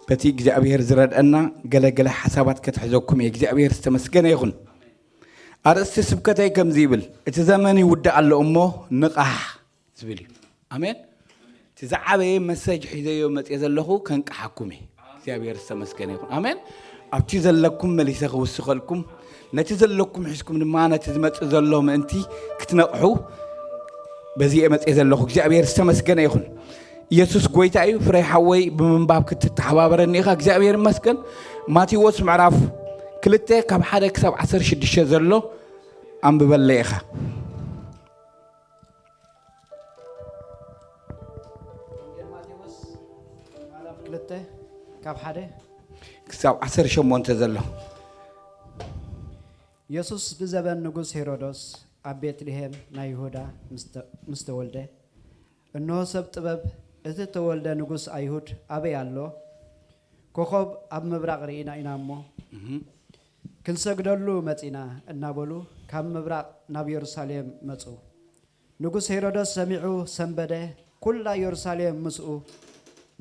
በቲ እግዚኣብሔር ዝረድአና ገለገለ ሓሳባት ከትሕዘኩም እየ። እግዚኣብሔር ዝተመስገነ ይኹን። ኣርእስቲ ስብከተይ ከምዚ ይብል፣ እቲ ዘመን ይውዳእ ኣሎ እሞ ንቓሕ ዝብል እዩ። ኣሜን። እቲ ዝዓበየ መሰጅ ሒዘዮ መፅየ ዘለኹ ከንቅሓኩም እየ። እግዚኣብሔር ዝተመስገነ ይኹን። ኣሜን። ኣብቲ ዘለኩም መሊሰ ክውስኸልኩም፣ ነቲ ዘለኩም ሒዝኩም ድማ ነቲ ዝመፅእ ዘሎ ምእንቲ ክትነቕሑ በዚ እየ መፅየ ዘለኹ። እግዚኣብሔር ዝተመስገነ ይኹን። ኢየሱስ ጎይታ እዩ። ፍረይ ሓወይ ብምንባብ ክትተሓባበረኒ ኢኻ። እግዚኣብሔር ይመስገን። ማቴዎስ ምዕራፍ ክልተ ካብ ሓደ ክሳብ ዓሰርተ ሽዱሽተ ዘሎ ኣንብበለይ ኢኻ። ወንጌል ማቴዎስ ምዕራፍ ክልተ ካብ ሓደ ክሳብ ዓሰርተ ሸሞንተ ዘሎ። ኢየሱስ ብዘበን ንጉስ ሄሮዶስ ኣብ ቤትልሄም ናይ ይሁዳ ምስ ተ-፣ ምስ ተወልደ፣ እንሆ ሰብ ጥበብ፣ እቲ እተወልደ ንጉስ ኣይሁድ ኣበይ ኣሎ? ኮኸብ ኣብ ምብራቕ ርኢና ኢና እሞ፣ እህ። ክንሰግደሉ መጺና እናበሉ ካብ ምብራቕ ናብ የሩሳሌም መጹ። ንጉስ ሄሮዶስ ሰሚዑ ሰንበደ፣ ኩላ የሩሳሌም ምስኡ።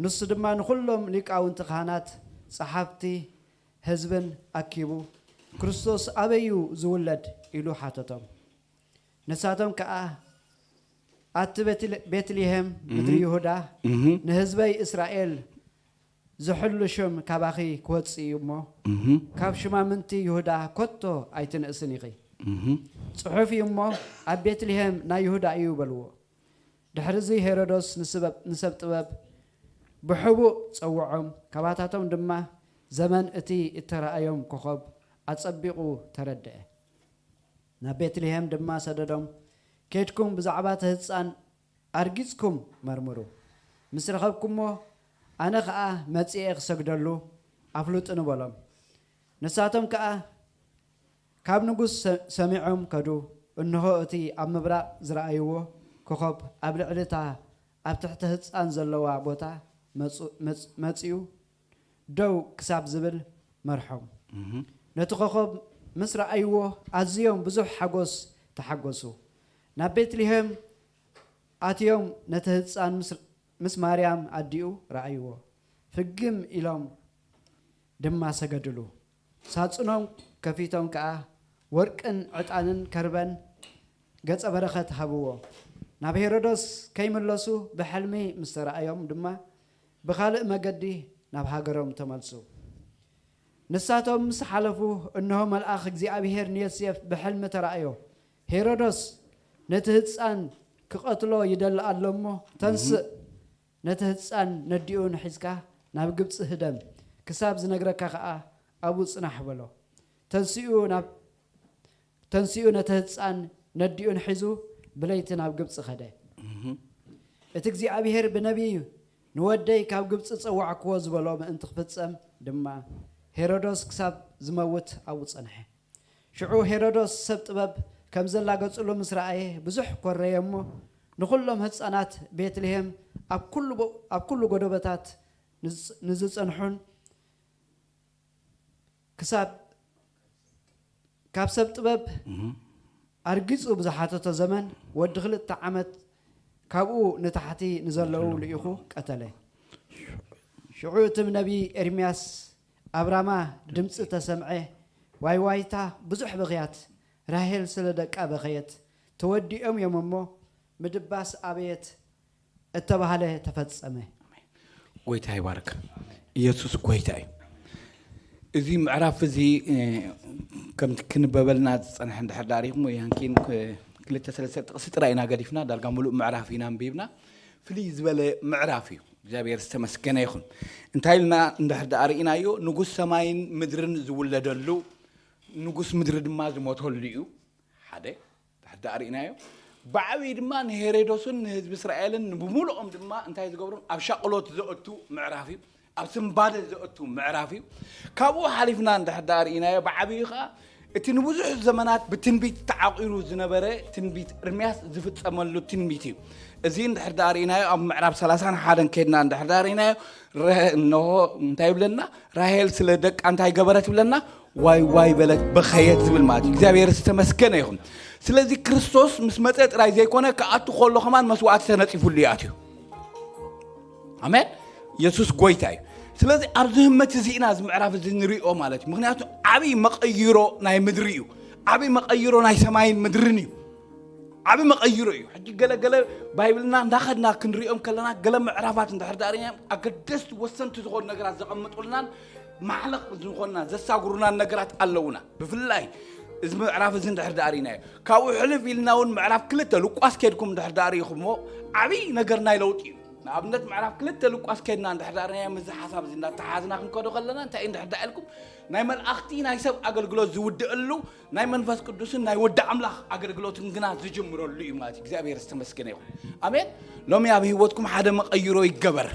ንሱ ድማ ንኹሎም ሊቃውንቲ ካህናት፣ ጸሓፍቲ፣ ህዝብን ኣኪቡ፣ ክርስቶስ ኣበይ እዩ ዝውለድ? ኢሉ ሓተቶም። ንሳቶም ከኣ፣ ኣቲ ቤትል-፣ ቤትልሄም ምድሪ እህ። ይሁዳ፣ እህ። ንህዝበይ እስራኤል ዝሕሉ ሽም ካባኺ ክወጽእ እዩ እሞ፣ እህ። ካብ ሽማምንቲ ይሁዳ ኮቶ ኣይትንእስን ኢኺ። እህ። ጽሑፍ እዩ እሞ፣ ኣብ ቤትልሄም ናይ ይሁዳ እዩ በልዎ። ድሕርዚ ሄሮዶስ ንስበብ-፣ ንሰብ ጥበብ ብሕቡእ ጸውዖም፣ ካባታቶም ድማ ዘመን እቲ እተራእዮም ኮኸብ ኣጸቢቑ ተረድአ። ናብ ቤትልሄም ድማ ሰደዶም፣ ኬድኩም ብዛዕባ እቲ ህጻን ኣርጊጽኩም መርምሩ። ምስ ረኸብኩሞ፣ ኣነ ኸኣ መጺኤ ክሰግደሉ ኣፍልጡኒ በሎም። ንሳቶም ከኣ ካብ ንጉስ ሰ-፣ ሰሚዖም ከዱ። እንሆ፣ እቲ ኣብ ምብራቕ ዝረኣይዎ ኮኸብ ኣብ ልዕሊ እታ ኣብ ትሕቲ ህጻን ዘለዋ ቦታ መጹ-፣ መጽ-፣ መጺኡ ደው ክሳብ ዝብል መርሖም። እህ። ነቲ ኮኸብ ምስ ረኣይዎ፣ ኣዝዮም ብዙሕ ሓጎስ ተሓጎሱ። ናብ ቤትልሄም ኣትዮም ነቲ ህጻን ምስ፣ ምስ ማርያም ኣዲኡ ረኣይዎ። ፍግም ኢሎም ድማ ሰገድሉ። ሳጹኖም ከፊቶም ከኣ ወርቅን ዕጣንን ከርበን ገጸ በረኸት ሃብዎ። ናብ ሄሮዶስ ከይምለሱ ብሕልሚ ምስ ተራእዮም ድማ ብኻልእ መገዲ ናብ ሃገሮም ተመልሱ። ንሳቶም ምስ ሓለፉ፣ እንሆ፣ መልኣኽ እግዚኣብሔር ንዮሴፍ ብሕልሚ ተራእዮ። ሄሮዶስ ነቲ ህጻን ክቐትሎ ይደሊ ኣሎ እሞ፣ ተንስእ፣ እህ። ነቲ ህጻን ነዲኡን ሒዝካ ናብ ግብጺ ህደም፣ ክሳብ ዝነግረካ ከኣ ኣብኡ ጽናሕ በሎ። ተንሲኡ ናብ፣ ተንሲኡ ነቲ ህጻን ነዲኡን ሒዙ ብለይቲ ናብ ግብጺ ከደ። እህ። እቲ እግዚኣብሔር ብነቢይ፣ "ንወደይ ካብ ግብጺ ጸዋዕክዎ" ዝበሎ ምእንቲ ክፍጸም ድማ፣ ሄሮዶስ ክሳብ ዝመውት ኣብኡ ጸንሐ። ሽዑ ሄሮዶስ ሰብ ጥበብ ከም ዘላገጹሉ ምስ ረኣየ፣ ብዙሕ ኰረየ እሞ፣ ንኹሎም ህጻናት ቤትልሄም ኣብ ኩሉ ቦ-፣ ኣብ ኩሉ ጎደቦታት ንዝ-፣ ንዝጸንሑን ክሳብ፣ ካብ ሰብ ጥበብ እህ። ኣርጊጹ ብዝሓተቶ ዘመን፣ ወዲ ክልተ ዓመት ካብኡ ንታሕቲ ንዘለዉ ልኢኹ ቀተለ። ሽዑ እቲ ነቢይ ኤርምያስ፣ ኣብ ራማ ድምጺ ተሰምዐ፣ ዋይ ዋይታ፣ ብዙሕ ብኽያት፣ ራሄል ስለ ደቃ በኸየት፣ ተወዲኦም እዮም እሞ፣ ምድባስ ኣበየት እተባህለ ተፈጸመ። ጎይታ ይባርክ። ኢየሱስ ጎይታ እዩ። እዚ ምዕራፍ እዚ፣ እ፣ ከምቲ ክንበበልና ዝጸንሐ እንድሕር ዳሪኹም ወይ ሃንኪን፣ እ፣ ክልተ ሰለስተ ጥቕሲ ጥራይ ኢና ገዲፍና፣ ዳርጋ ምሉእ ምዕራፍ ኢና ኣንቢብና። ፍልይ ዝበለ ምዕራፍ እዩ። እግዚኣብሔር ዝተመስገነ ይኹን። እንታይ ኢልና እንድሕር ደኣ ርኢናዮ፣ ንጉስ ሰማይን ምድርን ዝውለደሉ፣ ንጉስ ምድሪ ድማ ዝሞተሉ እዩ። ሓደ፣ ድሕር ደኣ ርኢናዮ። ብዓብዪ ድማ ንሄሮዶስን ንህዝቢ እስራኤልን ብሙሉኦም ድማ እንታይ ዝገብሮም፣ ኣብ ሻቕሎት ዘእቱ ምዕራፍ እዩ። ኣብ ስንባደ ዘእቱ ምዕራፍ እዩ። ካብኡ ሓሊፍና እንድሕር ደኣ ርኢናዮ፣ ብዓብዪ ኸዓ እቲ ንብዙሕ ዘመናት ብትንቢት ተዓቂሩ ዝነበረ ትንቢት ኤርምያስ ዝፍጸመሉ ትንቢት እዩ። እዚ እንድሕር ደኣ ርኢናዮ፣ ኣብ ምዕራፍ ሰላሳን ሓደን ከድና እንድሕር ደኣ ርኢናዮ፣ ረ-፣ እንሆ እንታይ ይብለና? ራሄል ስለ ደቃ እንታይ ገበረት ይብለና? ዋይ ዋይ በለት፣ በኸየት ዝብል ማለት እዩ። እግዚኣብሔር ዝተመስገነ ይኹን። ስለዚ ክርስቶስ ምስ መጸ ጥራይ ዘይኮነ፣ ክኣቱ ከሎ ከማን መስዋዕቲ ተነጺፉሉ እዩ ኣትዩ። ኣሜን። የሱስ ጎይታ እዩ። ስለዚ ኣብዚ ህመት እዚ ኢና እዚ ምዕራፍ እዚ ንሪኦ ማለት እዩ። ምክንያቱ ዓብዪ መቐይሮ ናይ ምድሪ እዩ። ዓብዪ መቐይሮ ናይ ሰማይን ምድርን እዩ። ዓብዪ መቐይሮ እዩ። ሕጂ ገለገለ ባይብልና እንዳኸድና ክንሪኦም ከለና ገለ ምዕራፋት እንድሕር ዳርኛ ኣገደስቲ ወሰንቲ ዝኾኑ ነገራት ዘቐምጡልናን ማዕለቕ ዝኾንና ዘሳጉሩናን ነገራት ኣለውና። ብፍላይ እዚ ምዕራፍ እዚ እንድሕር ዳርናዮ ካብኡ ሕልፍ ኢልና እውን ምዕራፍ ክልተ ሉቃስ ከድኩም እንድሕር ዳርኢኹሞ ዓብዪ ነገር ናይ ለውጢ እዩ። ንኣብነት ምዕራፍ ክልተ ሉቃስ ከድና እንድሕር ዳርናዮ ምዚ ሓሳብ እዚ እንዳተሓዝና ክንከዶ ከለና እንታይ እንድሕር ዳኢልኩም ናይ መልኣኽቲ ናይ ሰብ ኣገልግሎት ዝውድእሉ ናይ መንፈስ ቅዱስን ናይ ወዲ ኣምላኽ ኣገልግሎትን ግና ዝጅምረሉ እዩ ማለት እዩ። እግዚኣብሔር ዝተመስገነ ይኹን። ኣሜን። ሎሚ ኣብ ህይወትኩም ሓደ መቐይሮ ይገበር።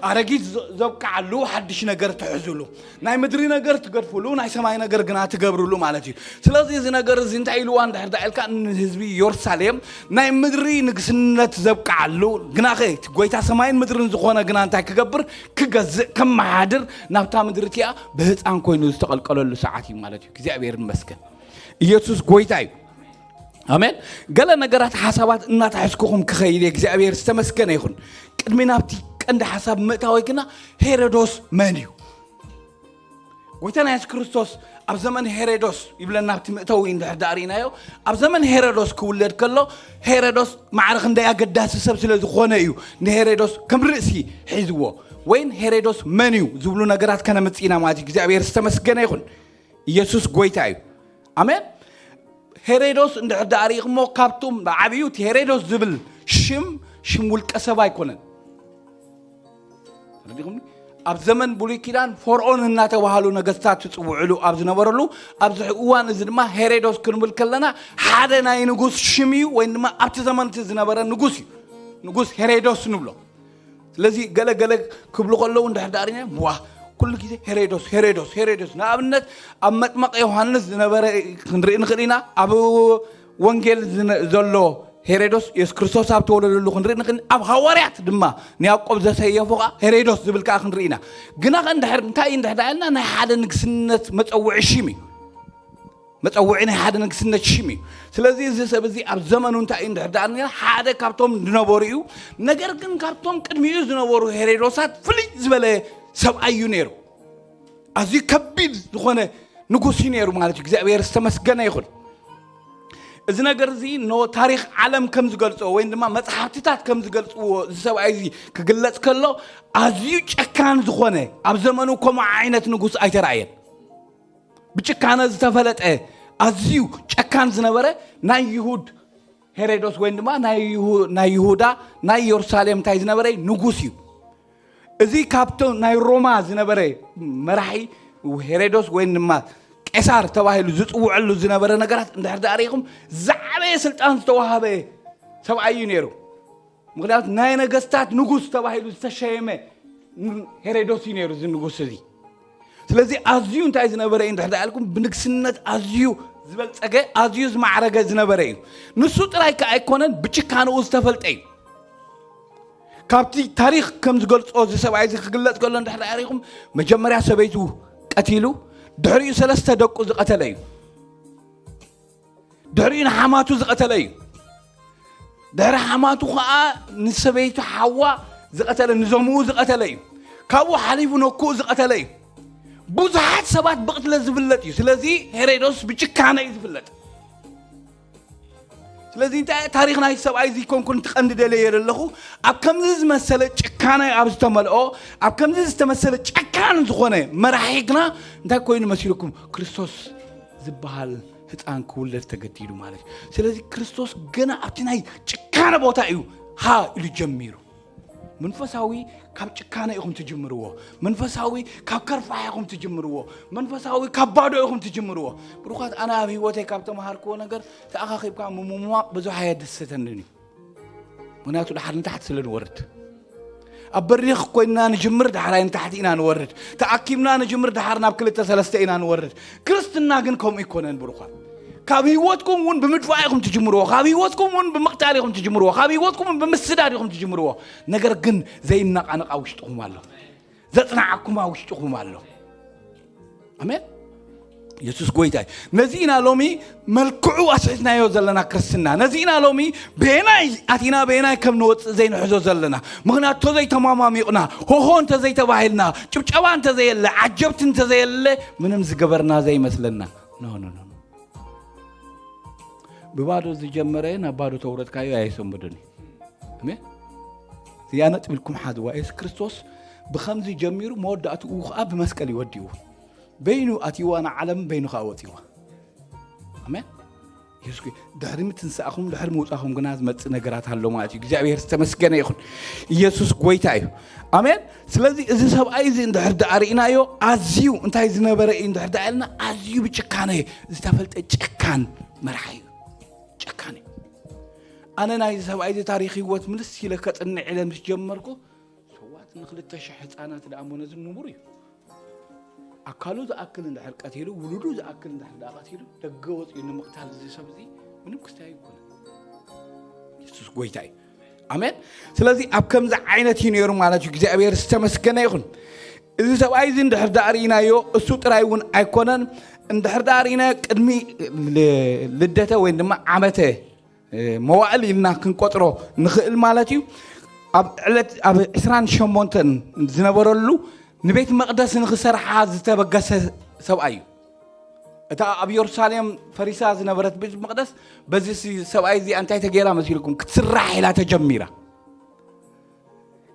ኣረጊት ዘ- ዘብቅዓሉ ሓድሽ ነገር ትሕዙሉ፣ ናይ ምድሪ ነገር ትገድፉሉ፣ ናይ ሰማይ ነገር ግና ትገብሩሉ ማለት እዩ። ስለዚ እዚ ነገር እዚ እንታይ ኢልዋ እንድሕር ዳኢልካ ንህዝቢ ኢየሩሳሌም ናይ ምድሪ ንግስነት ዘብቅዓሉ ግናኸ እቲ ጎይታ ሰማይን ምድርን ዝኾነ ግና እንታይ ክገብር ክገዝእ ከመሓድር ናብታ ምድሪ እቲኣ ብህፃን ኮይኑ ዝተቐልቀለሉ ሰዓት እዩ ማለት እዩ። እግዚኣብሔር ይመስገን። ኢየሱስ ጎይታ እዩ። ኣሜን። ገለ ነገራት ሓሳባት እናተሐዝኩኹም ክኸይድ እየ። እግዚኣብሔር ዝተመስገነ ይኹን። ቅድሚ ናብቲ ቀንዲ ሓሳብ ምእታወይ ግና ሄሮዶስ መን እዩ? ጎይታና የሱስ ክርስቶስ ኣብ ዘመን ሄሮዶስ ይብለና ኣብቲ ምእተዊ እንድሕር ዳኣ ርኢናዮ። ኣብ ዘመን ሄሮዶስ ክውለድ ከሎ ሄሮዶስ ማዕረ ክንደይ ኣገዳሲ ሰብ ስለ ዝኾነ እዩ ንሄሮዶስ ከም ርእሲ ሒዝዎ። ወይን ሄሮዶስ መን እዩ ዝብሉ ነገራት ከነምጽእ ኢና ማለት እዩ። እግዚኣብሔር ዝተመስገነ ይኹን። ኢየሱስ ጎይታ እዩ። ኣሜን። ሄሮዶስ እንድሕር ዳኣ ርኢኹሞ ካብቶም ብዓብዩ እቲ ሄሮዶስ ዝብል ሽም ሽም ውልቀ ሰብ ኣይኮነን። ተረዲኹም? ኣብ ዘመን ብሉይ ኪዳን ፈርኦን እናተባህሉ ነገስታት ዝፅውዕሉ ኣብ ዝነበረሉ ኣብዚ እዋን እዚ ድማ ሄሮዶስ ክንብል ከለና ሓደ ናይ ንጉስ ሽም እዩ፣ ወይም ድማ ኣብቲ ዘመን እቲ ዝነበረ ንጉስ እዩ። ንጉስ ሄሮዶስ ንብሎ። ስለዚ ገለ ገለ ክብሉ ከለዉ እንድሕር ዳኣ ርኢና ዋ ኩሉ ግዜ ሄሮዶስ ሄሮዶስ ሄሮዶስ። ንኣብነት ኣብ መጥመቕ ዮሃንስ ዝነበረ ክንርኢ ንኽእል ኢና። ኣብ ወንጌል ዝነ- ዘሎ ሄሮዶስ የሱስ ክርስቶስ ኣብ ተወለደሉ ክንርኢ ንኽእል ኢና። ኣብ ሃዋርያት ድማ ንያዕቆብ ዘሰየፎ ከዓ ሄሮዶስ ዝብል ከዓ ክንርኢ ኢና። ግና ከ እንድሕር እንታይ እዩ እንድሕር ዳኣ ኢልና ናይ ሓደ ንግስነት መፀውዒ ሽም እዩ። መፀውዒ ናይ ሓደ ንግስነት ሽም እዩ። ስለዚ እዚ ሰብ እዚ ኣብ ዘመኑ እንታይ እዩ እንድሕር ዳኣ ኢልና ሓደ ካብቶም ዝነበሩ እዩ። ነገር ግን ካብቶም ቅድሚኡ ዝነበሩ ሄሮዶሳት ፍልይ ዝበለ ሰብኣይ እዩ ነይሩ። ኣዝዩ ከቢድ ዝኾነ ንጉስ እዩ ነይሩ ማለት እዩ። እግዚኣብሔር ዝተመስገነ ይኹን። እዚ ነገር እዚ ኖ ታሪኽ ዓለም ከም ዝገልጾ ወይም ድማ መጽሓፍትታት ከም ዝገልጽዎ እዚ ሰብኣይ እዚ ክግለጽ ከሎ ኣዝዩ ጨካን ዝኾነ ኣብ ዘመኑ ከምኡ ዓይነት ንጉስ ኣይተራእየን። ብጭካነ ዝተፈለጠ ኣዝዩ ጨካን ዝነበረ ናይ ይሁድ ሄሮዶስ ወይም ድማ ናይ ይሁ- ናይ ይሁዳ ናይ ኢየሩሳሌም እንታይ ዝነበረ ንጉስ እዩ። እዚ ካብቶም ናይ ሮማ ዝነበረ መራሒ ሄሮዶስ ወይም ድማ ቄሳር ተባሂሉ ዝፅውዐሉ ዝነበረ ነገራት እንድሕር ዳኣ ርኢኹም ዝዓበየ ስልጣን ዝተዋሃበ ሰብኣይ እዩ ነይሩ። ምክንያቱ ናይ ነገስታት ንጉስ ተባሂሉ ዝተሸየመ ሄሮዶስ እዩ ነይሩ እዚ ንጉስ እዚ። ስለዚ ኣዝዩ እንታይ ዝነበረ እዩ እንድሕር ዳኣ ኢልኩም ብንግስነት ኣዝዩ ዝበልፀገ ኣዝዩ ዝማዕረገ ዝነበረ እዩ። ንሱ ጥራይ ከ ኣይኮነን ብጭካንኡ ዝተፈልጠ እዩ። ካብቲ ታሪኽ ከም ዝገልጾ እዚ ሰብኣይ እዚ ክግለጽ ከሎ እንድሕር ዳኣ ርኢኹም መጀመርያ ሰበይቱ ቀቲሉ ድሕሪኡ ሰለስተ ደቁ ዝቐተለ እዩ። ድሕሪኡ ንሓማቱ ዝቐተለ እዩ። ድሕሪ ሓማቱ ኸዓ ንሰበይቱ ሓዋ ዝቐተለ ንዘምኡ ዝቐተለ እዩ። ካብኡ ሓሊፉ ነክኡ ዝቐተለ እዩ። ብዙሓት ሰባት ብቕትለት ዝፍለጥ እዩ። ስለዚ ሄሮዶስ ብጭካነ እዩ ዝፍለጥ። ስለዚ እንታይ ታሪኽ ናይ ሰብኣይ እዚ ኮንኩን ትቐንዲ ደለየ ዘለኹ ኣብ ከምዚ ዝመሰለ ጭካነ ኣብ ዝተመልኦ ኣብ ከምዚ ዝተመሰለ ጨካን ዝኾነ መራሒ ግና እንታይ ኮይኑ መሲልኩም ክርስቶስ ዝበሃል ህፃን ክውለድ ተገዲዱ ማለት እዩ። ስለዚ ክርስቶስ ገና ኣብቲ ናይ ጭካነ ቦታ እዩ ሃ ኢሉ ጀሚሩ። መንፈሳዊ ካብ ጭካነ ኢኹም ትጅምርዎ። መንፈሳዊ ካብ ከርፋሕ ኢኹም ትጅምርዎ። መንፈሳዊ ካብ ባዶ ኢኹም ትጅምርዎ። ብሩኻት ኣነ ኣብ ህይወተይ ካብ ተምሃርክዎ ነገር ተኣኻኺብካ ምምሟቕ ብዙሕ ኣየደሰተንን እዩ። ምክንያቱ ድሓር ንታሕቲ ስለ ንወርድ ኣብ በሪኽ ኮይንና ንጅምር ዳሕራይ ንታሕቲ ኢና ንወርድ። ተኣኪብና ንጅምር ዳሓር ናብ ክልተ ሰለስተ ኢና ንወርድ። ክርስትና ግን ከምኡ ይኮነን ብሩኳት። ካብ ህይወትኩም እውን ብምድፋእ ኢኹም ትጅምርዎ። ካብ ህይወትኩም እውን ብምቕታል ኢኹም ትጅምርዎ። ካብ ህይወትኩም እውን ብምስዳድ ኢኹም ትጅምርዎ። ነገር ግን ዘይነቓነቓ ውሽጥኹም ኣሎ። ዘጽንዓኩም ኣብ ውሽጥኹም ኣሎ። ኣሜን። የሱስ ጎይታ እዩ። ነዚ ኢና ሎሚ መልክዑ ኣስሒትናዮ ዘለና ክርስትና። ነዚ ኢና ሎሚ በየናይ ኣቲና በየናይ ከም ንወፅእ ዘይንሕዞ ዘለና። ምኽንያቱ ተዘይተማማሚቕና፣ ሆሆ እንተዘይተባሂልና፣ ጭብጨባ እንተዘየለ፣ ዓጀብቲ እንተዘየለ፣ ምንም ዝገበርና ዘይመስለና። ኖ፣ ኖ፣ ኖ፣ ኖ። ብባዶ ዝጀመረ ናብ ባዶ ተውረድካዮ ኣየሰንብድን እዩ። ኣሜን። እዚኣ ነጥብ ኢልኩም ሓዝዋ። የሱስ ክርስቶስ ብኸምዚ ጀሚሩ መወዳእትኡ ኸዓ ብመስቀል ይወዲኡ። በይኑ ኣትይዋ ንዓለም በይኑ ኸዓ ወፂዋ። ኣሜን። የሱስ ጎይ-፣ ድሕሪ ምትንሳእኹም፣ ድሕሪ ምውፃኹም ግና ዝመፅእ ነገራት ኣሎ ማለት እዩ። እግዚኣብሔር ዝተመስገነ ይኹን። ኢየሱስ ጎይታ እዩ። ኣሜን። ስለዚ እዚ ሰብኣይ እዚ እንድሕር ደኣ ርኢናዮ፣ ኣዝዩ እንታይ ዝነበረ እዩ እንድሕር ደኣ ኢልና፣ ኣዝዩ ብጭካነ ዝተፈልጠ ጨካን መራሒ እዩ። ጨካን እዩ። ኣነ ናይዚ ሰብኣይ እዚ ታሪኽ ህይወት ምልስ ኢለ ከጽንዕ ኢለ ምስ ጀመርኩ፣ ሰዋት ንክልተ ሽሕ ህፃናት ደኣ እሞ ነዚ ንቡር እዩ። ኣካሉ ዝኣክል እንድሕር ቀቲሉ፣ ውሉዱ ዝኣክል እንድሕር ደኣ ቀቲሉ፣ ደገ ወፂኡ ንምቕታል እዚ ሰብ እዚ ምንም ክስታይ ኣይኮነን። የሱስ ጎይታ እዩ። ኣሜን። ስለዚ ኣብ ከምዚ ዓይነት እዩ ነይሩ ማለት እዩ። እግዚኣብሔር ዝተመስገነ ይኹን። እዚ ሰብኣይ እዚ እንድሕር ደኣ ርኢናዮ፣ እሱ ጥራይ እውን ኣይኮነን። እንድሕር ደኣ ርኢናዮ፣ ቅድሚ ል-፣ ልደተ ወይ ድማ ዓመተ፣ እ፣ መዋእል ኢልና ክንቆጥሮ ንኽእል ማለት እዩ። ኣብ ዕለት፣ ኣብ ዕስራን ሸሞንተን ዝነበረሉ ንቤት መቕደስ ንኽሰርሓ ዝተበገሰ ሰብኣይ እዩ። እታ ኣብ የሩሳሌም ፈሪሳ ዝነበረት ቤት መቕደስ በዚ ሲ-፣ ሰብኣይ እዚኣ እንታይ ተገይራ መሲልኩም? ክትስራሕ ኢላ ተጀሚራ።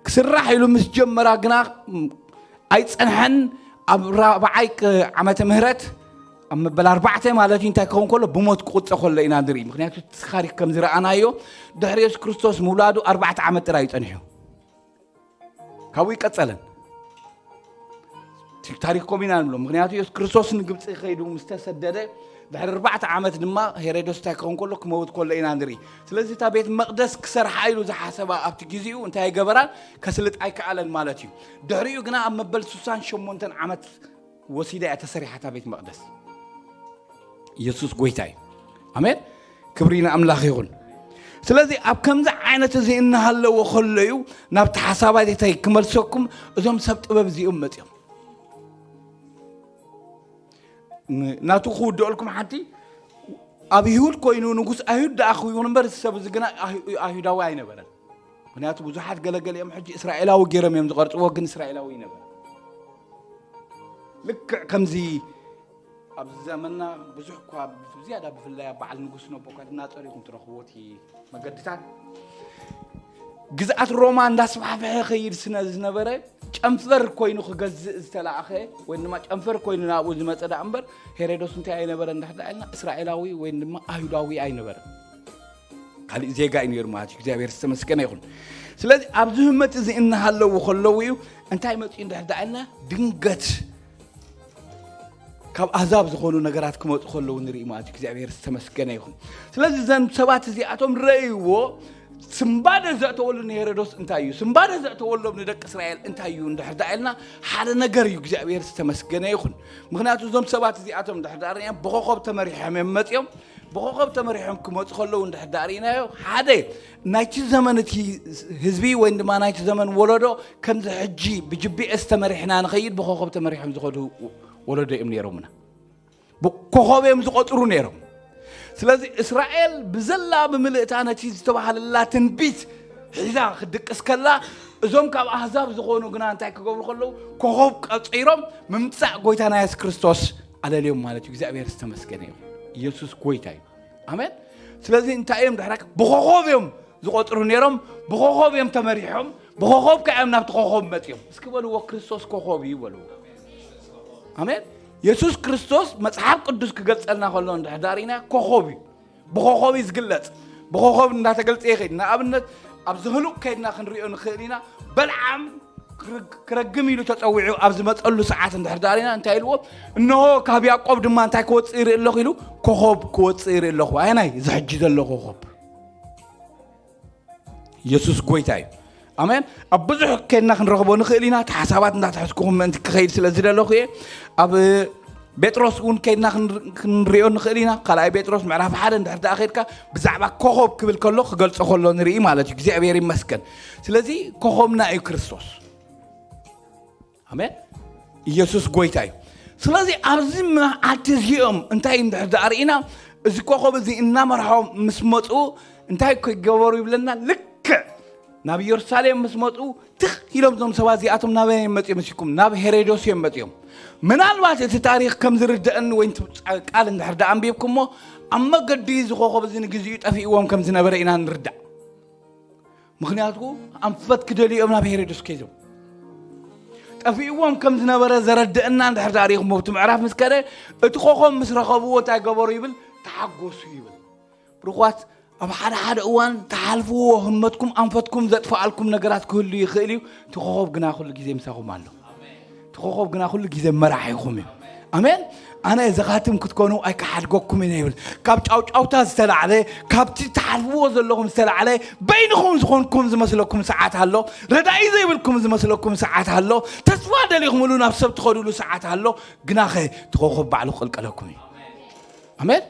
ክስራሕ ኢሉ ምስ ጀመራ ግና፣ ም፣ ኣይጸንሐን። ኣብ ራብዓይ ቅ-፣ ዓመተ ምህረት፣ ኣብ መበል ኣርባዕተ ማለት እዩ፣ እንታይ ክኸውን ከሎ? ብሞት ክቕጸ ከሎ ኢና ንርኢ። ምኽንያቱ እቲ ታሪኽ ከም ዝረኣናዮ፣ ድሕሪ የሱስ ክርስቶስ ምውላዱ ኣርባዕተ ዓመት ጥራይ እዩ ጸኒሑ። ካብኡ ይቀጸለን። እቲ ታሪኽ ከምኡ ኢና ንብሎ። ምኽንያቱ የሱስ ክርስቶስ ንግብጺ ከይዱ ምስ ተሰደደ፣ ድሕሪ ኣርባዕተ ዓመት ድማ ሄሮዶስ እንታይ ክኸውን ከሎ? ክመውት ከሎ ኢና ንርኢ። ስለዚ እታ ቤት መቕደስ ክሰርሓ ኢሉ ዝሓሰባ ኣብቲ ግዜኡ እንታይ ኣይገበራን? ከስልጥ ኣይከኣለን ማለት እዩ። ድሕሪኡ ግና ኣብ መበል ስሳን ሸሞንተን ዓመት ወሲዳ እያ ተሰሪሓ እታ ቤት መቕደስ። ኢየሱስ ጎይታ እዩ። ኣሜን። ክብሪ ንኣምላኽ ይኹን። ስለዚ ኣብ ከምዚ ዓይነት እዚ እናሃለዎ ከሎ እዩ ናብቲ ሓሳባተይ ክመልሰኩም እዞም ሰብ ጥበብ እዚኦም መጺኦም። ን-፣ ናቱ ክውድኦልኩም ሓንቲ፣ ኣብ ይሁድ ኮይኑ ንጉስ ኣይሁድ ደኣ ክኸውን እምበር፣ እዚ ሰብ እዚ ግና ኣህ-፣ ኣይሁዳዊ ኣይነበረን። ምኽንያቱ ብዙሓት ገለገሊኦም ሕጂ እስራኤላዊ ገይሮም እዮም ዝቐርጽዎ፣ ግን እስራኤላዊ ይነበረ። ልክዕ ከምዚ ኣብዚ ዘመንና ብዙሕ እኳ ብዝያዳ ብፍላይ ኣብ በዓል ንጉስ ነቦካድናጾር ኢኹም ትረኽብዎ እቲ መገድታት። ግዝኣት ሮማ እንዳስፋሕፍሐ ኸይድ ስነ ዝነበረ ጨንፈር ኮይኑ ክገዝእ ዝተላእኸ ወይ ድማ ጨንፈር ኮይኑ ናብኡ ዝመጸ ደኣ እምበር ሄሮዶስ እንታይ ኣይነበረ እንድሕር ደኣ ኢልና እስራኤላዊ ወይ ድማ ኣይሁዳዊ ኣይነበረ። ካልእ ዜጋ እዩ ነይሩ ማለት እዩ። እግዚኣብሔር ዝተመስገነ ይኹን። ስለዚ ኣብዚ ህመት እዚ እናሃለዉ ከለዉ እዩ እንታይ መጺኡ እንድሕር ደኣ ኢልና ድንገት ካብ ኣህዛብ ዝኾኑ ነገራት ክመጹ ከለዉ ንርኢ ማለት እዩ። እግዚኣብሔር ዝተመስገነ ይኹን። ስለዚ እዘን ሰባት እዚኣቶም ረእይዎ ስምባደ ዘእተወሉ ንሄሮዶስ እንታይ እዩ? ስምባደ ዘእተወሎም ንደቂ እስራኤል እንታይ እዩ? እንድሕር ደኣ ኢልና ሓደ ነገር እዩ። እግዚኣብሔር ዝተመስገነ ይኹን። ምኽንያቱ እዞም ሰባት እዚኣቶም እንድሕር ደኣ ርኢናዮም ብኾኾብ ተመሪሖም እዮም መጺኦም። ብኾኾብ ተመሪሖም ክመጹ ከለዉ እንድሕር ደኣ ርኢናዮ ሓደ ናይቲ ዘመን እቲ ህዝቢ ወይ ድማ ናይቲ ዘመን ወለዶ ከምዚ ሕጂ ብጂፒኤስ ተመሪሕና ንኸይድ ብኾኾብ ተመሪሖም ዝኸዱ ወለዶ እዮም ነይሮምና። ብኮኾብ እዮም ዝቖጽሩ ነይሮም። ስለዚ እስራኤል ብዘላ ብምልእታ ነቲ ዝተባህለላ ትንቢት ሒዛ ክትድቅስ ከላ እዞም ካብ ኣህዛብ ዝኾኑ ግና እንታይ ክገብሩ ከለዉ ኮኾብ ቀጺሮም ምምጻእ ጎይታና የሱስ ክርስቶስ ኣለልዮም ማለት እዩ። እግዚኣብሔር ዝተመስገነ እዩ። ኢየሱስ ጎይታ እዩ። ኣሜን። ስለዚ እንታይ እዮም ድሕራይ ብኾኾብ እዮም ዝቖጽሩ ነይሮም። ብኾኾብ እዮም ተመሪሖም። ብኾኾብ ከ እዮም ናብቲ ኮኾብ መጺኦም። እስኪ በልዎ ክርስቶስ ኮኾብ እዩ በልዎ። ኣሜን። የሱስ ክርስቶስ መጽሓፍ ቅዱስ ክገልጸልና ከሎ እንድሕር ደኣ ርኢና ኮኾብ እዩ። ብኾኾብ እዩ ዝግለጽ። ብኾኾብ እንዳተገልጸ ይኸይድ። ንኣብነት ኣብዚ ህሉቕ ከይድና ክንሪኦ ንኽእል ኢና። በልዓም ክረግ-፣ ክረግም ኢሉ ተጸዊዑ ኣብ ዝመጸሉ ሰዓት እንድሕር ደኣ ርኢና እንታይ ኢልዎ? እንሆ ካብ ያዕቆብ ድማ እንታይ ክወጽእ ይርኢ ኣለኹ ኢሉ ኮኾብ ክወጽእ ይርኢ ኣለኹ። ኣየናይ? እዚ ሕጂ ዘሎ ኮኾብ። የሱስ ጎይታ እዩ። ኣሜን። ኣብ ብዙሕ ከይድና ክንረኽቦ ንኽእል ኢና። እቲ ሓሳባት እንዳትሐዝኩኹም ምእንቲ ክኸይድ ስለ ዝደለኹ እየ። ኣብ ጴጥሮስ እውን ከይድና ክንር-፣ ክንሪኦ ንኽእል ኢና። ካልኣይ ጴጥሮስ ምዕራፍ ሓደ እንድሕር ደኣ ከይድካ ብዛዕባ ኮኾብ ክብል ከሎ ክገልጾ ከሎ ንርኢ ማለት እዩ። እግዚኣብሔር ይመስገን። ስለዚ ኮኾብና እዩ ክርስቶስ። ኣሜን። ኢየሱስ ጎይታ እዩ። ስለዚ ኣብዚ መዓልቲ እዚኦም እንታይ እንድሕር ደኣ ርኢና፣ እዚ ኮኸብ እዚ እናመርሖም ምስ መፁ እንታይ ክገበሩ ይብለና? ልክዕ ናብ ኢየሩሳሌም ምስ መፁ ትኽ ኢሎም እዞም ሰባት እዚኣቶም ናበይ እዮም መፂኦም? ምስኩም ናብ ሄሮዶስ እዮም መፂኦም። ምናልባት እቲ ታሪኽ ከም ዝርድአኒ ወይ እቲ ቃል እንድሕር ደኣ ኣንቢብኩሞ፣ ኣብ መገዲ እዚ ኮኸብ እዚ ንግዚኡ ጠፊእዎም ከም ዝነበረ ኢና ንርዳእ። ምክንያቱ ኣንፈት ክደልዩ እዮም ናብ ሄሮዶስ ከይዞም። ጠፊእዎም ከም ዝነበረ ዘረድእና እንድሕር ዳሪኹም ኣብቲ ምዕራፍ ምስ ከደ፣ እቲ ኮኸብ ምስ ረኸብዎ እንታይ ገበሩ ይብል? ተሓጎሱ ይብል። ብርኳት፣ ኣብ ሓደ ሓደ እዋን ተሓልፍዎ ህመትኩም ኣንፈትኩም ዘጥፍኣልኩም ነገራት ክህሉ ይኽእል እዩ። እቲ ኮኸብ ግና ኩሉ ግዜ ምሳኹም ኣሎ። እቲ ኮኸብ ግና ኩሉ ግዜ መራሒኹም እዩ። ኣሜን። ኣነ ዘኻትም ክትኮኑ ኣይከሓድገኩም እየ ይብል። ካብ ጫውጫውታ ዝተላዕለ፣ ካብቲ ትሓልፍዎ ዘለኹም ዝተላዕለ፣ በይንኹም ዝኾንኩም ዝመስለኩም ሰዓት ኣሎ። ረዳኢ ዘይብልኩም ዝመስለኩም ሰዓት ኣሎ። ተስፋ ደሊኹምሉ ናብ ሰብ ትኸዱሉ ሰዓት ኣሎ። ግናኸ እቲ ኮኸብ ባዕሉ ክቕልቀለኩም እዩ። ኣሜን።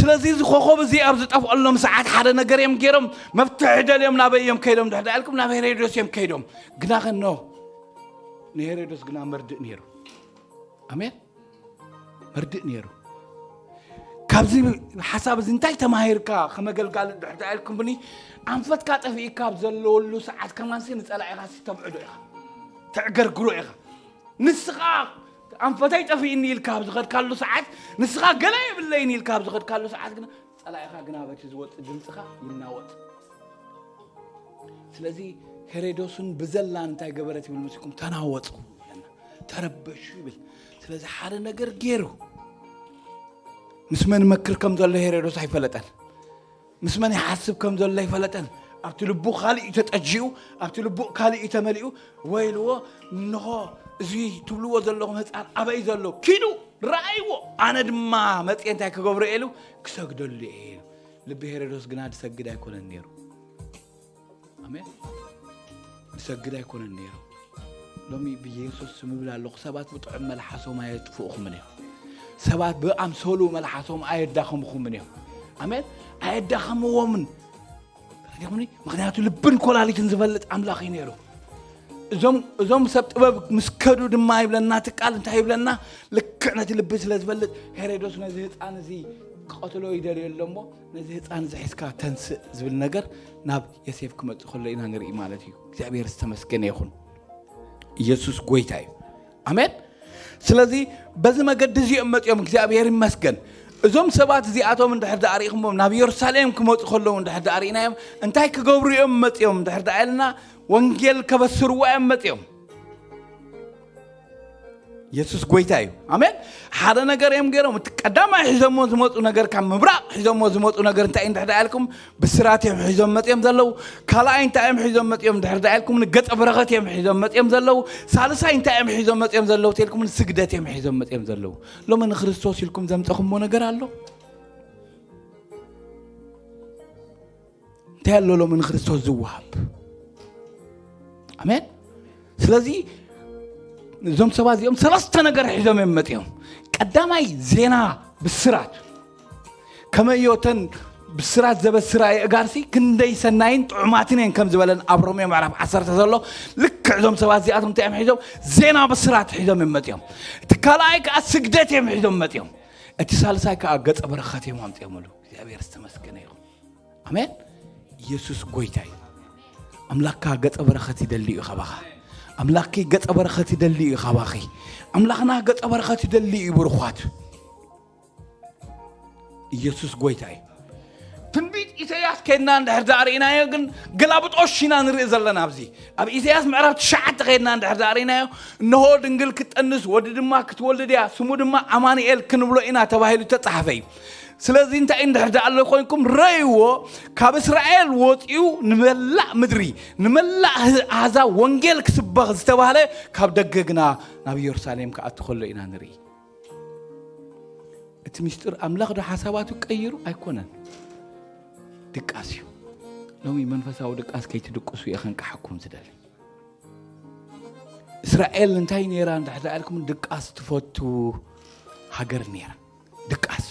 ስለዚ እዚ ኮኸብ እዚ ኣብ ዝጠፍኣሎም ሰዓት ሓደ ነገር እዮም ገይሮም። መፍትሒ ደልዮም ናበይ እዮም ከይዶም ድሕር ኢልኩም? ናብ ሄሮዶስ እዮም ከይዶም። ግናኸ ኖ፣ ንሄሮዶስ ግና መርድእ ነይሩ። ኣሜን። መርድእ ነይሩ። ካብዚ ሓሳብ እዚ እንታይ ተማሂርካ? ከመገልጋሊ ድሕር ኢልኩምኒ፣ ኣንፈትካ ጠፊእካ ኣብ ዘለወሉ ሰዓት ከማንሲ ንጸላኢኻ ሲ ተብዕዶ ኢኻ፣ ተዕገርግሮ ኢኻ። ንስኻ ኣንፈተይ ጠፊእኒ ኢልካ ኣብ ዝኸድካሉ ሰዓት፣ ንስኻ ገለ የብለይን ኢልካ ኣብ ዝኸድካሉ ሰዓት፣ ግና ጸላኢኻ ግና በቲ ዝወጽእ ድምጽኻ ይናወጽ። ስለዚ ሄሮዶስን ብዘላን እንታይ ገበረት ይብል? ምስኩም ተናወጹ ይብለና፣ ተረበሹ ይብል። ስለዚ ሓደ ነገር ገይሩ። ምስ መን መክር ከም ዘሎ ሄሮዶስ ኣይፈለጠን። ምስ መን ይሓስብ ከም ዘሎ ኣይፈለጠን። ኣብቲ ልቡ ካልእ እዩ ተጠጂኡ፣ ኣብቲ ልቡ ካልእ እዩ ተመሊኡ። ወይልዎ፣ እንሆ፣ እዚ ትብልዎ ዘለኹም ህፃን ኣበይ ዘሎ? ኪዱ ረኣይዎ፣ ኣነ ድማ መፅየ እንታይ ክገብሮ እየ ኢሉ ክሰግደሉ እየ ኢሉ። ልቢ ሄሮዶስ ግና ዝሰግድ ኣይኮነን ነይሩ። ኣሜን። ዝሰግድ ኣይኮነን ነይሩ። ሎሚ ብየሱስ ስም እብል ኣለኹ፣ ሰባት ብጥዑም መልሓሶም ኣየጥፍኡኹምን እዮም። ሰባት ብኣምሰሉ መልሓሶም ኣየዳኸምኹምን እዮም። ኣሜን። ኣየዳኸምዎምን። ተረዲኹምኒ? ምኽንያቱ ልብን ኮላሊትን ዝፈልጥ ኣምላኽ እዩ ነይሩ። እዞም እዞም ሰብ ጥበብ ምስ ከዱ ድማ ይብለና፣ እቲ ቃል እንታይ ይብለና? ልክዕ ነቲ ልቢ ስለ ዝፈልጥ፣ ሄሮዶስ ነዚ ህፃን እዚ ክቐትሎ ይደልዮ ኣሎ እሞ፣ ነዚ ህፃን እዚ ሒዝካ ተንስእ ዝብል ነገር ናብ ዮሴፍ ክመፅእ ከሎ ኢና ንርኢ ማለት እዩ። እግዚኣብሔር ዝተመስገነ ይኹን። ኢየሱስ ጎይታ እዩ። ኣሜን። ስለዚ በዚ መገዲ እዚኦም መፂኦም፣ እግዚኣብሔር ይመስገን። እዞም ሰባት እዚኣቶም እንድሕር ደኣ ርኢኹሞም፣ ናብ ኢየሩሳሌም ክመፁ ከለዉ እንድሕር ደኣ ርኢናዮም፣ እንታይ ክገብሩ እዮም መፂኦም እንድሕር ደኣ ኢልና፣ ወንጌል ከበስርዋ እዮም መፂኦም። ኢየሱስ ጎይታ እዩ። ኣሜን። ሓደ ነገር እዮም ገይሮም። እቲ ቀዳማይ ሒዞሞ ዝመፁ ነገር፣ ካብ ምብራቕ ሒዞሞ ዝመፁ ነገር እንታይ እዩ እንድሕር ደኣ ኢልኩም፣ ብስራት እዮም ሒዞም መፂኦም ዘለዉ። ካልኣይ እንታይ እዮም ሒዞም መፂኦም እንድሕር ደኣ ኢልኩም፣ ንገፀ በረኸት እዮም ሒዞም መፂኦም ዘለዉ። ሳልሳይ እንታይ እዮም ሒዞም መፂኦም ዘለዉ ተልኩም፣ ንስግደት እዮም ሒዞም መፂኦም ዘለዉ። ሎሚ ንክርስቶስ ኢልኩም ዘምፀኹምዎ ነገር ኣሎ? እንታይ ኣሎ ሎሚ ንክርስቶስ ዝወሃብ? ኣሜን። ስለዚ እዞም ሰባት እዚኦም ሰለስተ ነገር ሒዞም እዮም መፂኦም። ቀዳማይ ዜና ብስራት። ከመዮ እተን ብስራት ዘበስራ የእጋርሲ ክንደይ ሰናይን ጥዑማትን እየን ከም ዝበለን ኣብ ሮሜ ምዕራፍ ዓሰርተ ዘሎ፣ ልክዕ እዞም ሰባት እዚኣቶም እንታይ እዮም ሒዞም? ዜና ብስራት ሒዞም እዮም መፂኦም። እቲ ካልኣይ ከዓ ስግደት እዮም ሒዞም መፂኦም። እቲ ሳልሳይ ከዓ ገፀ በረኸት እዮም ኣምፂኦምሉ። እግዚኣብሔር ዝተመስገነ ይኹን። ኣሜን። ኢየሱስ ጎይታ እዩ። ኣምላክካ ገጸ በረኸት ይደሊ እዩ ካባኻ። ኣምላኪ ገጸ በረኸት ይደሊ እዩ ካባኺ። ኣምላኽና ገጸ በረኸት ይደሊ እዩ ብሩኻት። ኢየሱስ ጎይታ እዩ። ትንቢት ኢሳያስ ከይድና እንድሕር ደኣ ርኢናዮ ግን ገላብጦሽ ኢና ንርኢ ዘለና። ኣብዚ ኣብ ኢሳያስ ምዕራፍ ትሽዓተ ከይድና እንድሕር ደኣ ርኢናዮ፣ እንሆ ድንግል ክትጠንስ ወዲ ድማ ክትወልድ እያ፣ ስሙ ድማ ኣማኑኤል ክንብሎ ኢና ተባሂሉ ተጻሕፈ እዩ። ስለዚ እንታይ እንድሕር ደኣ ኣሎ ኮይንኩም ረእይዎ፣ ካብ እስራኤል ወፂኡ ንመላእ ምድሪ፣ ንመላእ ህዝ- ኣህዛብ ወንጌል ክስበኽ ዝተባህለ ካብ ደገ ግና ናብ ኢየሩሳሌም ክኣቱ ከሎ ኢና ንርኢ። እቲ ምስጢር ኣምላኽ ዶ ሓሳባቱ ቀይሩ ኣይኮነን። ድቃስ እዩ። ሎሚ መንፈሳዊ ድቃስ ከይትድቅሱ እየ ከንቅሓኩም ዝደሊ። እስራኤል እንታይ ነይራ እንድሕር ደኣ ኢልኩም ድቃስ ትፈቱ ሃገር ነይራ። ድቃስ